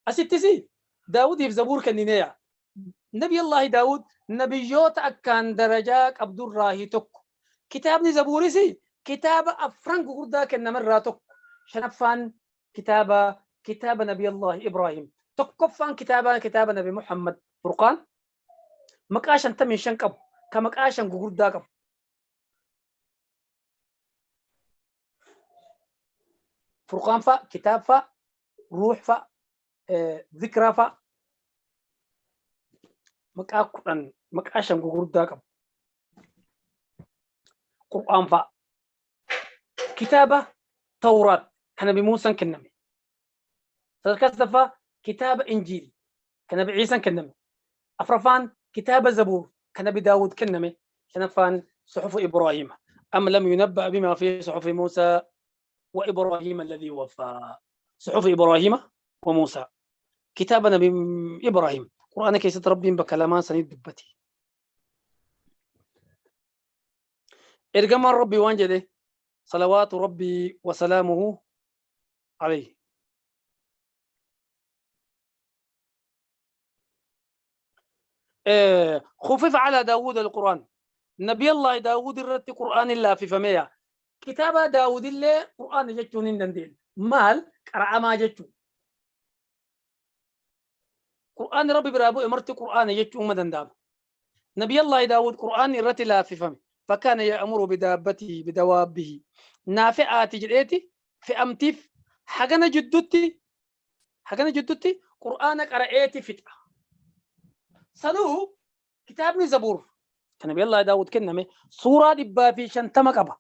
أستسي داود في زبور كنينيا نبي الله داود نبيوت أكان درجاك عبد الراهي تك كتابني زبوري سي كتاب أفرنك غردا كنا مرة تك شنفان كتاب نبي الله إبراهيم تكفان كتاب نبي محمد فرقان مكاشن تمن شنكب كمكاشن غردا كب فرقان فا كتاب فا روح فا ذكرى فا مكا مكاشن غردا كب قرآن فا كتابة توراة كان موسى كنمي فا كتاب إنجيل كان عيسى كنمي أفرفان كتاب زبور كان داود كنمي شنفان صحف إبراهيم أم لم ينبأ بما في صحف موسى وإبراهيم الذي وفى صحف إبراهيم وموسى كتاب نبي إبراهيم قرآن كيست ربي بكلمان سنيد دبتي إرجمان ربي وانجده صلوات ربي وسلامه عليه. خفف على داود القرآن نبي الله داود الرت قرآن الله في فمية كتاب داود اللي قرآن جتون دندين مال قرأ ما جتون قرآن ربي برابو امرت قرآن جتون مدنداب نبي الله داود قرآن الرت لا في فمي فكان يأمر بدابته بدوابه نافعات جريتي في أمتيف حقنا جدتي قرآنك قرأتي فتح سنو كتابني زبور كان نبي الله داود كنمي سورة دبا في شنتما قبا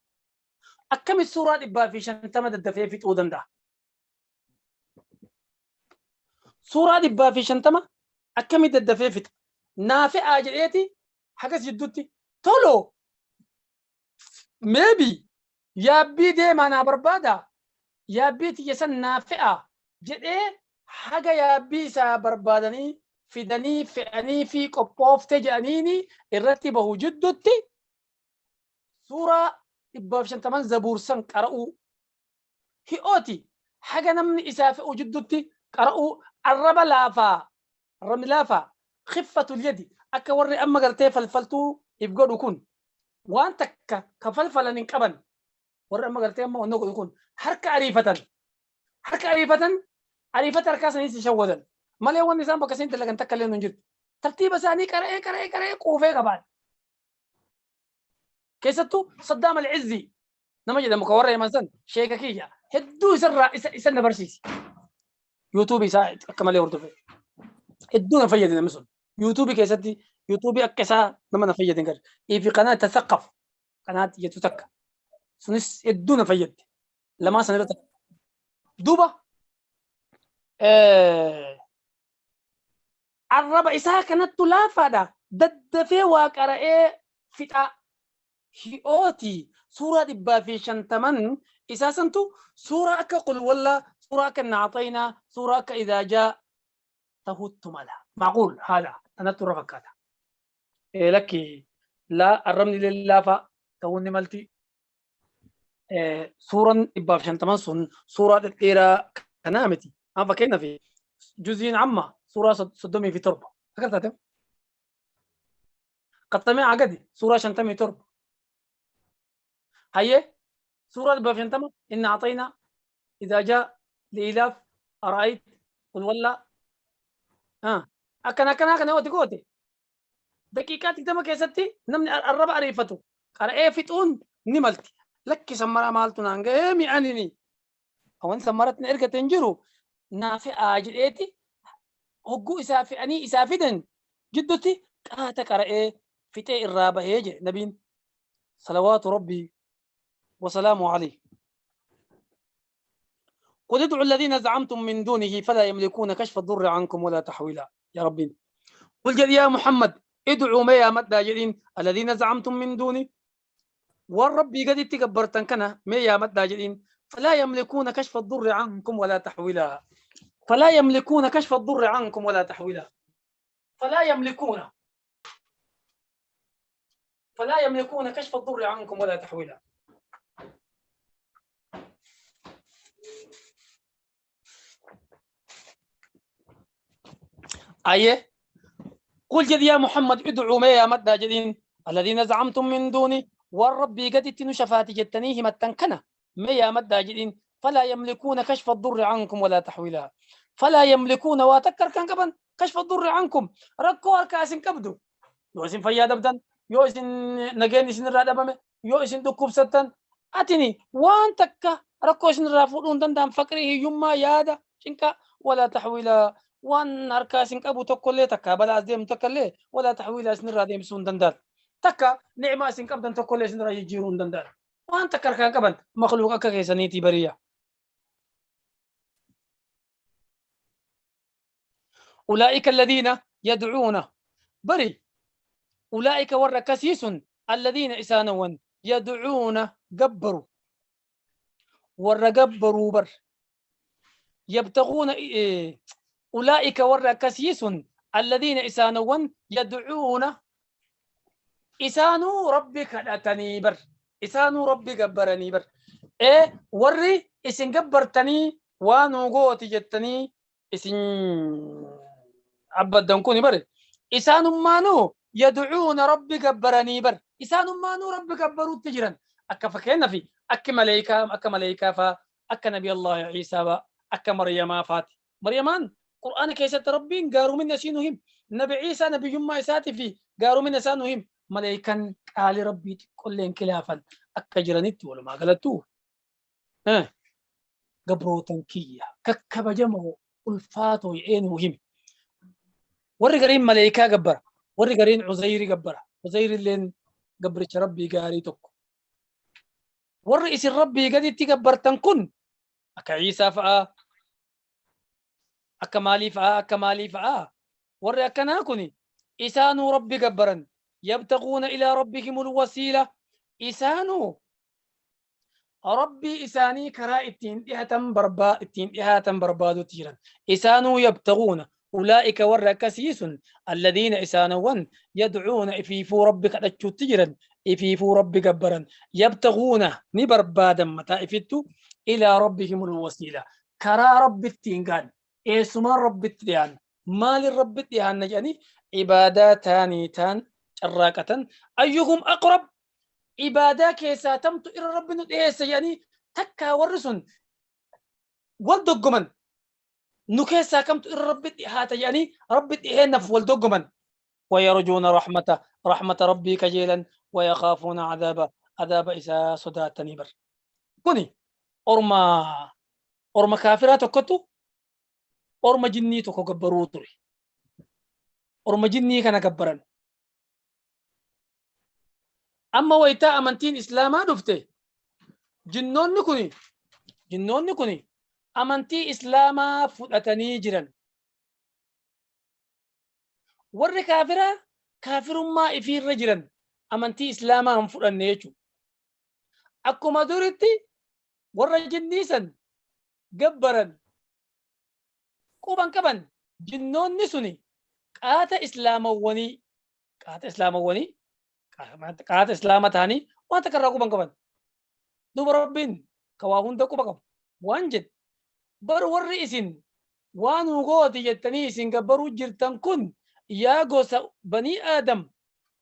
أكم السورة دبا في شنتما ددفي في تودن ده سورة دبا في شنتما أكم ددفي في نافع جريتي حقس جدتي تولو maybe yaabbii deemaa naa barbaada yaabbii tiyya san naa fe'a jedhee haga yaabbii isaa barbaadanii fidanii fe'anii fi qophoofte jedhaniini irratti bahu jidduutti suuraa 150 zabuur san qara'uu hi'ooti haga namni isaa fe'u jidduutti qara'uu arraba laafaa arrabni laafaa khiffatul yadi akka warri amma gartee falfaltuu if godhu kun waan takka ka falfalan hin qaban warri amma gartee amma onnoo godhu kun harka ariifatan ariifata harkaa saniis shawwadan malee wanni isaan bakka isaan dalagan takka illee hin jirtu tartiiba isaanii qara'ee quufee qabaan keessattuu Saddaam al-Izzi nama jedhamu ka warra Yaman san sheeka kiyya hedduu isarraa isa na barsiise yuutuubii isaa akka malee hordofe hedduu na fayyade namni sun yuutuubii keessatti يوتيوب أكسا لما نفيد نقول إيه في قناة تثقف قناة يتوتك سنس يدون فيد لما سنرت دوبا Arraba isaa kanattu laafaadha. Daddafee waa qara'ee fixaa. Hi'ooti suuraa 150n isaa santu suuraa akka qul wallaa, suuraa akka inna axaynaa, suuraa akka idaa jaa tahuttu mala. Macquul haala tanattu irra fakkaata. Lakki laa arrabni illee laafaa ta'uun ni malti. Suuraan 150n sun suuraa dhedheeraa kanaa miti. Amma fakkeenyaaf juziin amma suuraa 37. Akka taate qaxxamee agadi suuraa 57. Hayyee suuraa 150 inna axaynaa idaa jaa liilaaf ara'ayt qul wallaa akkana akkanaa kana yoo goote daqiiqaa 20 keessatti namni arraba ariifatu qara'ee fixuun ni malti. Lakki sammaraa maaltu naan ga'ee mi'anini. Wanti sammaratti na ergate hin jiru naa fe'aa jedheeti hogguu isaa fe'anii isaa fidan jidduutti qaata qara'ee fixee irraa bahee jedhe nabiin salawaatu rabbii wasalaamu alayhi. قل ادعوا الذين زعمتم من دونه فلا يملكون كشف الضر عنكم ولا تحويلا. يا ربي قل جل يا محمد ادعوا ما يا مدى جدين الذين زعمتم من دونه والرب قد تكبرتن كنا ما يا مدى جدين فلا يملكون كشف الضر عنكم ولا تحويلا. فلا يملكون كشف الضر عنكم ولا تحويلا. فلا يملكون فلا يملكون كشف الضر عنكم ولا تحويلا. أيه قل جد يا محمد ادعوا ما يا مدى جدين الذين زعمتم من دوني والرب قد تنشفات جتنيه متنكنا ما يا مدى جدين فلا يملكون كشف الضر عنكم ولا تحويلا. فلا يملكون واتكر كان قبل كشف الضر عنكم ركوا الكاسن كبدو يوسن فيا دبدن يوسن نجين سن رادبم يوسن دكوب ستن أتني وان تكا ركوا سن رافودون دندان فقره يما يادا شنكا ولا تحويلا وان أركاسن كابو تقولي تكا بلا أزديم تكلي ولا تحويلا سن راديم سون دندان تكا نعمة سن كابدن تقولي سن راي جيرون دندان وان تكر كان كبن مخلوق أكا بريا. أولئك الذين يدعون بري أولئك وركسيس الذين إسانوا يدعون جبروا ورجبروا بر يبتغون أولئك وركسيس الذين إسانوا يدعون إسانوا ربك أتني بر إسانوا ربي جبرني بر إيه وري إسن جبرتني وانو قوتي جتني إسن عبدن كوني بر إسان مانو يدعون ربي جبرني بر إسان مانو ربي جبروا تجرا أك فكينا في أك ملائكة أك ملائكة فا أك نبي الله عيسى با أك مريم فات مريمان قرآن كيسة ربي قارو من نسينهم نبي عيسى نبي يما إساتي في قارو من نسانهم ملائكة قال ربي كل انكلافا أك جرنت ولا ما قالتو ها قبرو تنكية ككب جمعو ulfaatoo jedhee hime. Warri gariin maleekaa gabbara. Warri gariin Uzayri gabbara. Uzayri illeen gabricha rabbii gaarii tokko. Warri isin rabbii gaditti gabbartan kun akka Iisaa fa'aa, akka maalii fa'aa, akka maalii fa'aa. Warri akkanaa kun isaanuu rabbi gabbaran. Yabtaquuna ilaa rabbihimul wasiila. Isaanuu rabbii isaanii karaa ittiin dhihaatan barbaadutti jiran. Isaanuu yabtaquuna ulaa'ika warra akkasii sun alladhiina isaanowwan yadcuuna ifiifuu rabbi kadhachuutti jiran ifiifuu rabbi gabbaran yabtaquuna ni barbaadan mataa ifittu ilaa rabbihimul wasiila karaa rabbitti hin gahan eessumaan rabbitti dhiyaanna maalin rabbitti dhiyaanna jedhanii ibaadaa taanii taan carraaqatan ayyuhum aqrab ibaadaa keessaa tamtu irra rabbi nu dhiyeessa jedhanii takkaa warri sun wal doggoman nu keessaa kamtu irra rabbi dhihaata jedhanii rabbi dhiheennaaf wal doggoman ويرجون رحمته رحمة ربي كجيلا ويخافون عذابه عذاب إسا صداتني بر كوني أرما أرما كافرات كتو أرما جني تكو جبروتري أرما جني كان جبران أما ويتا أمنتين إسلاما دفته جنون نكوني جنون نكوني Amantii Islaamaa fudhatanii jiran. Warri kaafiraa kaafirummaa ifiirra jiran, amantii Islaamaa hin fudhanne jechuudha. Akkuma duritti warra jinnii san gabbaran quban qaban. Jinnoonni suni qaata Islaamawwanii, qaata Islaamawwanii, qaata Islaama ta'anii waan takka irraa quban qaban. Duuba Rabbiin ka waa hunda quba qabu waan jedhe: bar warri isin waa nuu gooti jettanii isin gabbaruu jirtan kun, yaa gosa banii Aadam,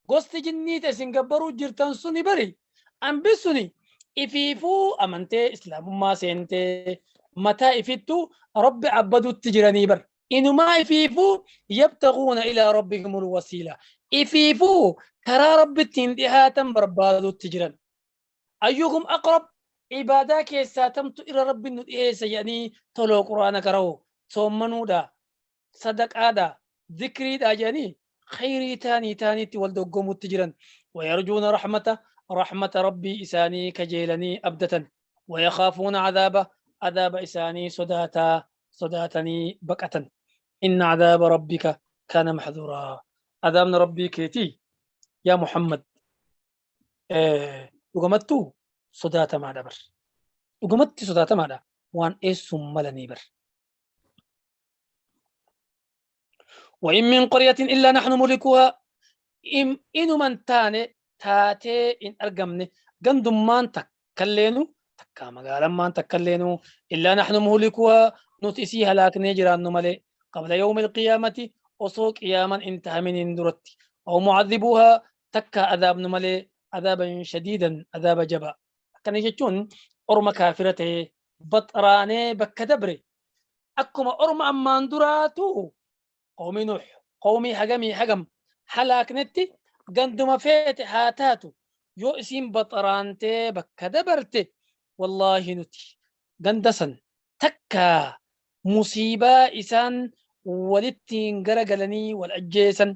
gosti jinnii ta isin gabbaruu jirtan suni bari ambi suni ifiifuu amantee Islaamummaa seentee mataa ifittu Rabbi abbadutti jiranii bar. Inumaa ifiifuu yabtaguuna ilaa rabbihimul wasiila, ifiifuu karaa Rabbittiin dhihaatan barbaadutti jiran. Ayyuhum aqrab, ibaadaa keessaa tamtu irra Rabbiin nu dhiheessa jedhanii toloo Qur'aana qara'u, soommanuudha, sadaqaadha, zikriidha jedhanii khayrii taanii taaniitti wal doggomutti jiran. Wayarjuuna rahmata, rahmata Rabbii isaanii kajeelanii abdatan. Wayakaafuuna cadaaba, adaaba isaanii sodaataa sodaatanii baqatan. Inna cadaaba rabbika kaana maxduuraa, adaabni Rabbii keetii yaa Muhammad dhugamattuu sodaatamaadha bar. Dhugumatti sodaatamaadha, waan dheessuun malanii bar. وإن من قرية إلا نحن مهلكوها، inuman taane taatee in argamne gandummaan takkalleenu takkaa magaalammaan takkalleenu إلا نحن مهلكوها, nuti isii halaaknee jiraannu malee, قبل يوم القيامة, osoo qiyaaman intahaminiin duratti, أو معذبوها, takkaa adaabnu malee, عذابا شديدا, adaaba jabaa. Akkana jechuun orma kaafira ta'ee baxraanee bakka dabre, akkuma orma ammaan duraatu qawmii Nuux, qawmii hagamii hagam halaaknetti, ganduma feete haa taatu yoo isiin baxaraantee bakka dabarte, wallaahi nuti ganda san takkaa musiibaa isaan walittiin garagalanii wal ajjeesan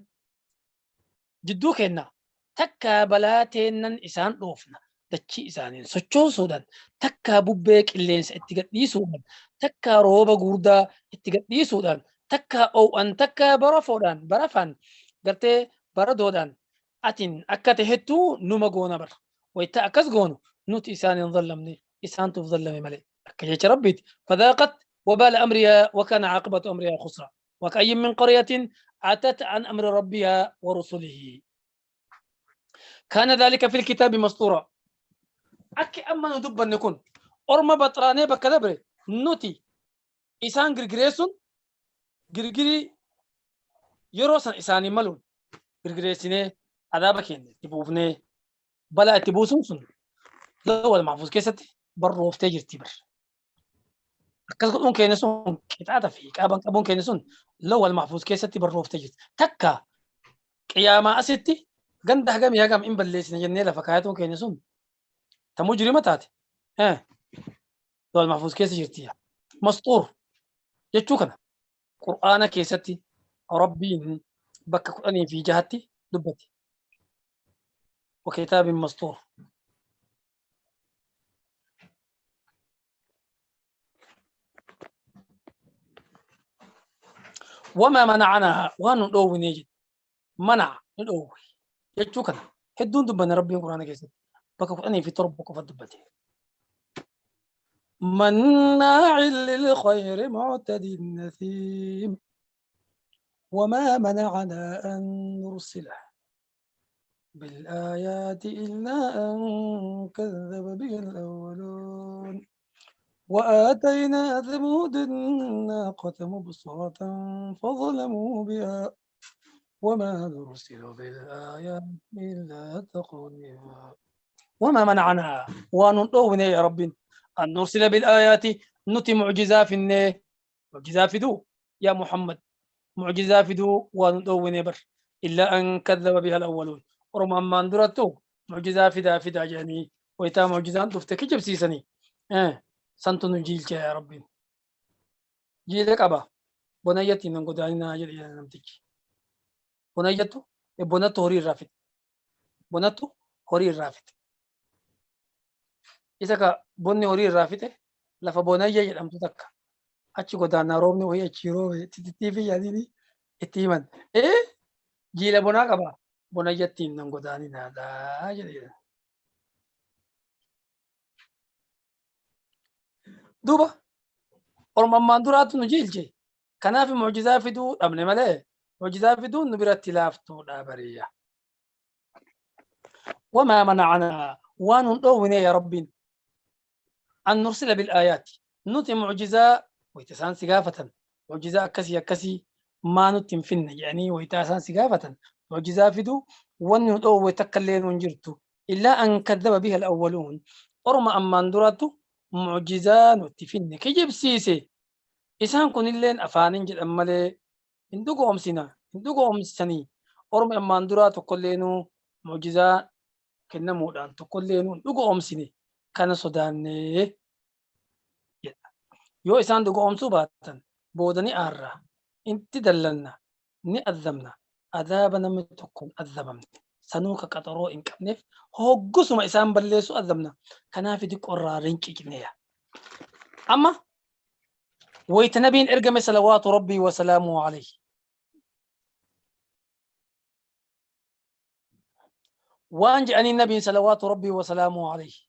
jidduu kenna, takkaa balaa teennan isaan dhoofna dachii isaaniin sochoosuudhaan, takkaa bubbee qilleensa itti gadhiisuudhaan, takkaa rooba gurdaa itti gadhiisuudhaan, takkaa oo'an, takkaa barafoodhaan, barafaan gartee baradoodhaan atin akka tahettuu numa goona bar. Wayta akkas goonu nuti isaan hin zallamne, isaantuuf zallame malee, akka jecha Rabbiiti. فذاقت وبال أمرها وكان عاقبة أمرها خسرا. وكأي من قرية عتت عن أمر ربها ورسله كان ذلك في الكتاب مسطورا. Akki amma nu dubbanne kun orma baxraanee bakka dabre nuti isaan girgireessuun girgirii yeroo san isaanii maluun girgireessinee adaaba keenya itti buufnee balaa itti buusuun sun lawwal mahfuuz keessatti barrooftee jirti bar. Akkas godhuun keenya sun, qixaaxa fi qaaban qabuun keenya sun lawwal mahfuuz keessatti barrooftee jirti. Takka qiyaamaa asitti ganda hagamii hagam hin balleessine jennee lafa kaayatuun keenya sun ta mujrima taate lawwal mahfuuz keessa jirti. مسطور jechuu kana Qur'aana keessatti Rabbiin bakka 16tti dubbate. وكتاب مسطور. وما منعنا, waan nu dhoowwinee jedhe. منع, nu dhoowwe jechuu kana hedduun dubbanne. Rabbiin Qur'aana keessatti bakka 17 qofa dubbate. مناع للخير معتد أثيم. وما منعنا أن نرسل بالآيات إلا أن كذب بها الأولون. وآتينا ثمود الناقة مبصرة فظلموا بها وما نرسل بالآيات إلا تخويفا. وما منعنا, waan nun dhoowwine يا رب, أن نرسل بالآيات, nuti mucjizaa finne, mucjizaa fiduu, yaa Muhammad mucjizaa fiduu waan nun dhoowwine bar, إلا أن كذب بها الأولون, orma ammaan durattu mucjizaa fidaa fidaa jedhanii wayitaa mucjizaan dhufte kijibsiisanii santu nu jiilche. Yaa Rabbiin jiile qaba, bonayyatti hin godaaninaa jedhe namtichi. Bonayyattu, bonattu horii irraa fixe, bonattu horii irraa fixe. Isa ka bonni horii irraa fixe lafa Bonayya jedhamtu takka. Achi godaannaa roobni wayii achi roobe titittiifi jedhanii itti himan. Ee jiila bonaa qaba. Bonayyattiin nan godaaninaadha jedhe. Duuba orma ammaan duraatu nu jiilche. Kanaaf mu'jizaa fiduu dhabne malee mu'jizaa fiduun nu biratti laaftuudha bariyya. Wamaa mana'anaa waan nun dhoowwine yaa Rabbiin an nursila bil aayaati nuti mu'jizaa wayita isaan si gaafatan mu'jizaa akkasii akkasii maa nutti hin finne jedhanii wayita isaan si gaafatan mu'jizaa fiduu wanni nu dhoowwe takka illee nu hin jirtu illaa an kaddaba biha al-awwaluun orma ammaan duraattu mu'jizaa nutti finne kijibsiise. Isaan kunilleen afaanin jedhan malee hin dhugo'omsina, hin dhugo'omsanii. Ormi ammaan duraa tokkolleenuu mu'jizaa kennamuudhaan tokkolleenuu hin dhugo'omsine kana sodaannee jedha. Yoo isaan dhugo'omsuu baatan booda ni aarra, itti dallanna, ni azzabna, azaaba namni tokko hin azzabamne, sanuu ka qaxaroo hin qabneef hoggusuma isaan balleessu azzabna. Kanaaf diqqoo irraa rincicneya. Amma wayta nabiin ergame salawaatu rabbii wa salaamuhu alayhi. Waan jedhanii nabiin salawaatu rabbii wa salaamuhu alayhi.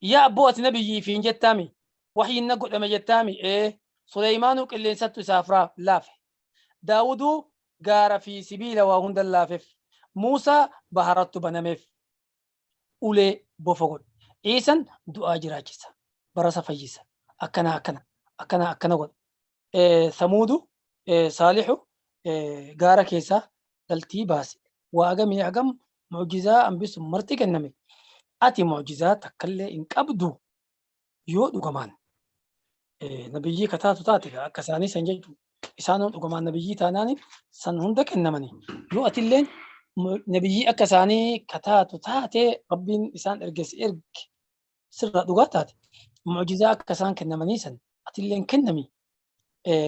Yaa abboo ati nabiyyiifi hin jettaami? Wahyiin na godhame jettaami? Ee. Suleymaanuu qilleensattu isaaf laafe. Daawuduu gaara fi sibiila waa hundan laafef. Muusaa baharattu banameef. Ulee bofa godhe. Iisan du'aa jiraachisa. Barasa fayyisa. Akkana akkana. Akkana akkana godhe. Samuudu Saalihu gaara keessaa dhaltii baase. Waa agamii agam mu'jizaa hambisu marti kenname. Ati mu'jizaa takkallee hin qabdu yoo dhugamaan nabiyyii ka taatu taate akka isaanii san jechuudha. Isaanoo dhugamaan nabiyyii taanaan san hunda kennamani. Yoo atilleen nabiyyii akka isaanii ka taatu taate Rabbiin isaan erge si erge sirraa dhugaa taate mu'jizaa akka isaan kennamanii san atilleen kennami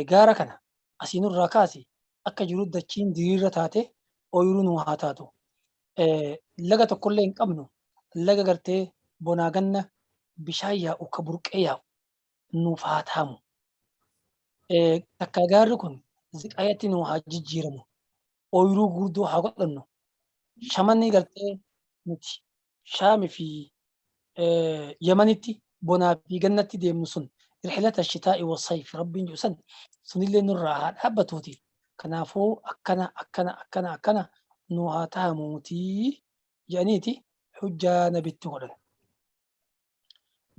gaara kana asii nurraa kaasi akka jiru dachiin diriirra taate ooyiruu nuu haa taatu. Laga tokkollee hin qabnu laga gartee bonaa ganna bishaan yaa'u ka burqee yaa'u nuuf haa taamu. Takkaa gaarri kun ziqayatti nuu haa jijjiiramu. Ooyiruu guurdoo haa godhannu. Shamanni gartee nuti Shaami fi Yamanitti bonaa fi gannatti deemnu sun rixilata shitaa'i wa sayf Rabbiin jedhu san sunillee nurraa haa dhaabbatuuti. Kanaafuu akkana akkana akkana akkana nu haa tahamuuti jedhaniiti hujjaa nabitti godhan.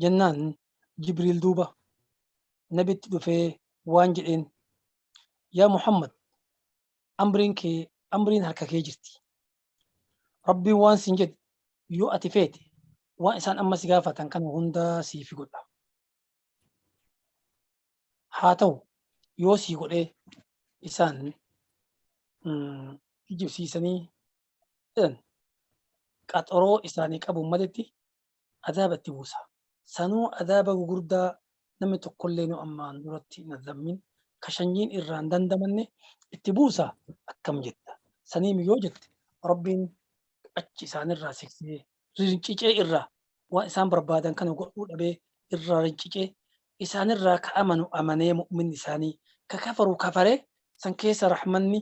Jennaan Jibriil duuba nabitti dhufee waan jedheen yaa Muhammad amriin kee amriin harka kee jirti. Rabbiin waan siin jedhe yoo ati feete waan isaan amma si gaafatan kana hundaa siifi godha. Haa ta'u yoo sii godhee isaan kijibsiisanii jedhan qaxaroo isaanii qabuun maletti azaaba itti buusa. Sanuu azaaba gugurdaa namni tokkollee nu ammaan duratti hin azabmin ka shanyiin irraa hin dandamanne itti buusa akkam jetta. Saniimi yoo jette Rabbiin achi isaanirraa siksee rincicee irraa waan isaan barbaadan kana godhuu dhabee irraa rincicee isaanirraa ka amanu amanee mu'minni isaanii ka kafaru kafaree san keessa rahmanni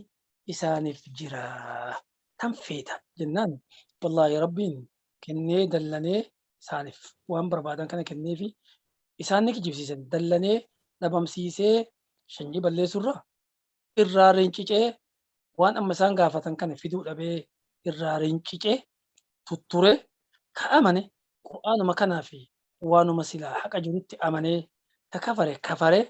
isaaniif jira. Tan feeta jennaan wallaahi Rabbiin kennee dallanee isaaniif waan barbaadan kana kenneefi isaan ni kijibsiisan dallanee dhabamsiisee shanyii balleessurra irraa rincicee waan amma isaan gaafatan kana fiduu dhabee irraa rincicee tutture ka amane qur'aanuma kanaa fi waanuma silaa haqa jirutti amanee ka kafare kafare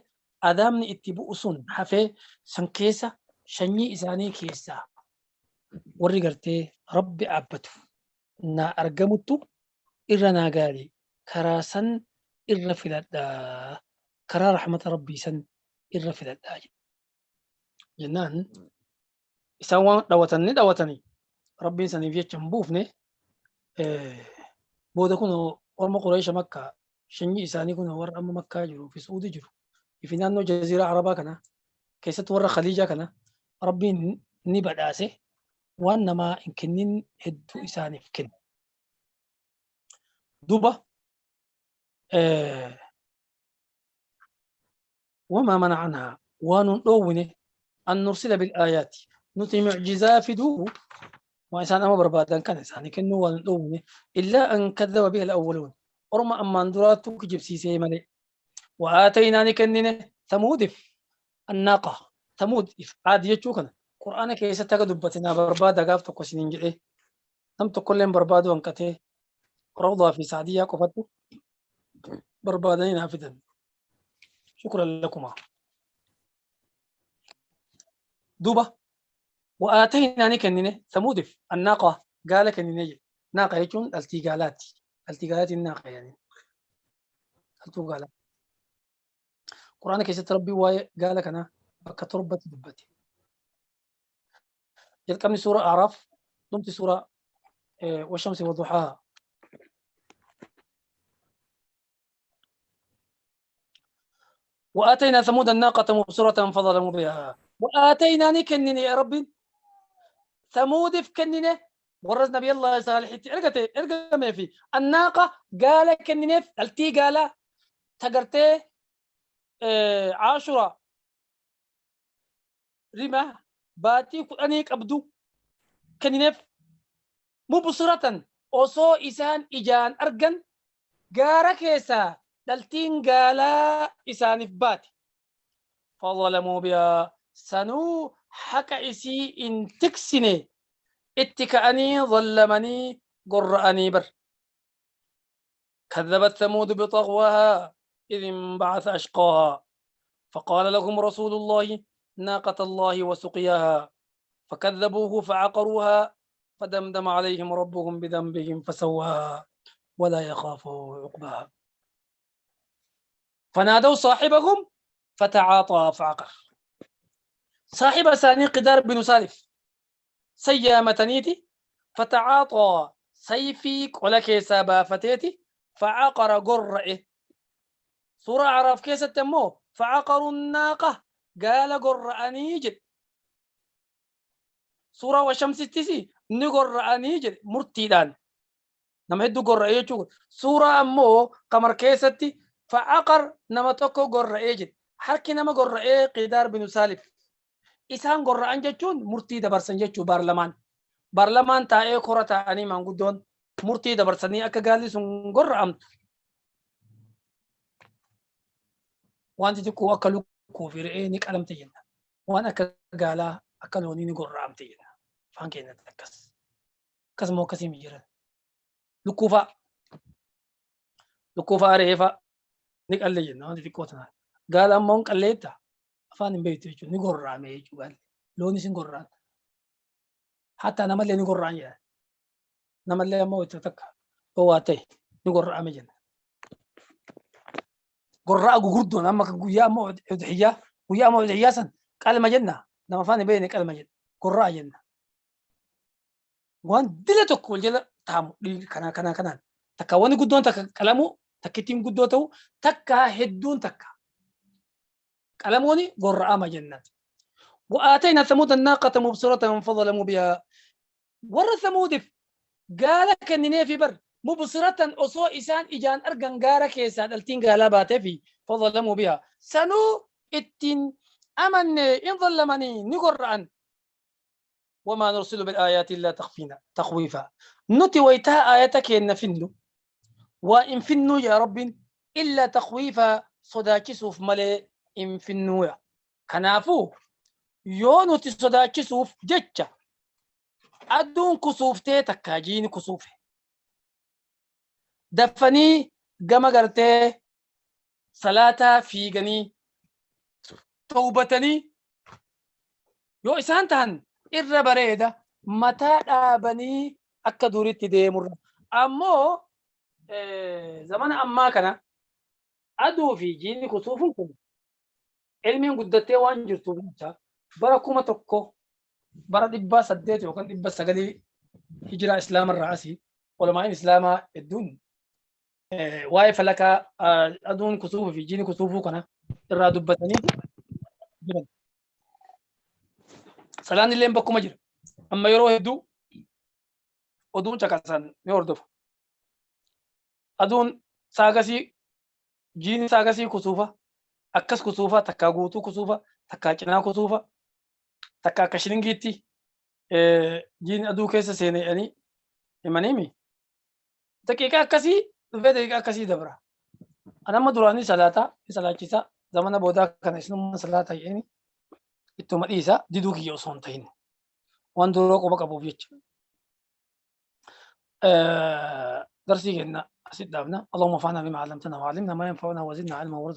adaabni itti bu'u sun hafee san keessa shanyii isaanii keessaa warri gartee Rabbi aabbatu naa argamuttu irra naa gaari karaa san irra filadha karaa rahmata Rabbii san irra filadha jedhe. Jennaan isaan waan dhawatan ni dhawatani Rabbiin saniif jecha hin buufne booda kun orma Qureesha Makkaa shanyii isaanii kun warra amma Makkaa jiru fi Su'uudii jiru fi naannoo Jaziiraa Arabaa kana keessatti warra Khaliijaa kana Rabbiin ni badhaase waan namaa hin kennin hedduu isaaniif kenne. Duuba Wamaa mana'anaa waan nun dhoowwine an nursila bil aayaati nuti mucjizaa fiduu waan isaan amma barbaadan kana isaanii kennuu waan nun dhoowwine illaa an kazzaba biha al-awwaluun orma ammaan duraattu kijibsiisee malee. Wa'aataynaa ni kennine samuudif annaaqa samuud if aadi jechuu kana qur'aana keessatti haga dubbate naa barbaada gaaf tokko isiniin jedhee nam tokkolleen barbaaduu hanqatee rawdaa fi saadiyyaa qofattu barbaadanii naa fidan. Shukran lakumaa. Duuba wa'aataynaa ni kennine samuudif annaaqa gaala kennine jedhe. Naaqa jechuun dhaltii gaalaati. Dhaltii gaalaatiin naaqa jedhanii. Dhaltuu gaalaa. Quraana keessatti Rabbiin waa'ee gaala kanaa bakka torbatti dubbate. Jalqabni suura A'raaf, dhumti suura Washamsi waduhaaha. وآتينا ثمود الناقة مبصرة فظلموا بها وآتينا نكنن يا رب ثمود كنن ورز نبي الله صالح ارقت ارقم في الناقة قال كنن التي قال تقرتي اه عاشرة رمى باتي كأنيك أبدو كننف مبصرة osoo isaan ijaan argan gaara keessaa dhaltiin gaalaa isaaniif baate. Fazalamuu bihaa sanuu haqa isii hin tiksine itti ka'anii zallamanii gorra'anii bar. كذبت ثمود بطغواها إذ انبعث أشقاها فقال لهم رسول الله ناقة الله وسقياها فكذبوه فعقروها فدمدم عليهم ربهم بذنبهم فسواها ولا يخاف عقباها فنادوا صاحبهم فتعاطى فعقر صاحب ثاني قدار بن سالف سيامتنيتي فتعاطى سيفي قولك سابافتيتي فعقر قرئه سورة عرف كيسة تمو فعقروا الناقة قال قرأني جد سورة والشمس تسي نقرأني جد مرتيدان نما هدو قرأ يجو سورة أمو قمر كيستي فعقر نما توكو قرأ جد حركي نما قرأ قدار بن سالف إسان قرأن جتون مرتي دبرسن جتو بارلمان بارلمان تاعي كرة تاعني من قدون مرتي دبرسني أكا قالي سن قرأمت وانت تكو أكلو كوفي رئي نك ألم تجينا وانا كقالا أكلوني نقرأ تجينا فانكينا تكس كس مو كسي مجرد لكوفا لكوفا ريفا نك قال لي وانت تكو تنا قال أمون قليتا أفان بيتي جو نقرأ ميجو قال لوني سنقرأ حتى أنا مالي نقرأ يا نمالي موت تك هو تي نقرأ مجنا قراء قردون أما قيا مو أضحية قيا مو أضحية سن قال ما جنة نما فاني بينك قال ما جنة قراء جنة وان دلتك والجل تام كنا كنا كنا تكواني قدون تك كلامه تكتيم قدوته تكا هدون تكا كلاموني قراء ما جنة وآتينا ثمود الناقة مبصرة فظلموا بها ور ثمود قال كنني في بر مبصرة أصو إسان إجان أرجان غارة كيسان التين غالا باتي في فظلموا بها سنو التين أمن إن ظلمني نقرأن وما نرسل بالآيات إلا تخفينا تخويفا نتي ويتها آياتك إن فنو وإن فنو يا رب إلا تخويفا صداكي سوف ملي إن فنو يا كنافو يونو تصداكي سوف جتشا أدون كسوف تكاجين كسوفه dafanii gama gartee salaataa fiiganii tawbatanii yoo isaan tahan irra bareeda mataa dhaabanii akka duritti deemurra. Ammoo zamana ammaa kana aduu fi jiinni kusuufuun kun ilmiin guddattee waan jirtuuf jecha bara 1000 bara 800 yookaan 900 hijiraa islaamarraa asii ulamaan islaamaa hedduun waa'ee falakaa aduun kusuufuu fi jiini kusuufuu kana irraa dubbatanii jiran. Salaan illee bakkuma jira. Amma yeroo hedduu oduun caqasan ni hordofu. Aduun saagasii Jiin isaa akkasii kusuufa, akkas kusuufa, takkaa guutuu kusuufa, takkaa cinaa kusuufa, takka akka shilingiitti jiin aduu keessa seene jedhanii himaniimi. Daqiiqaa akkasii dhufee daqiiqaa akkasii dabra. An amma duraanii salaataa ni salaachisa zamana boodaa kana isinummaan salaata jedhanii ittuma dhiisa diduu kiyya osoo hin ta'in. Waan dura quba qabuuf jecha. Darsii kenna asitti dhaabna. Allahumma faana bima allamtana wa allimna ma yanfa'una wa zidna ilma warzuqna.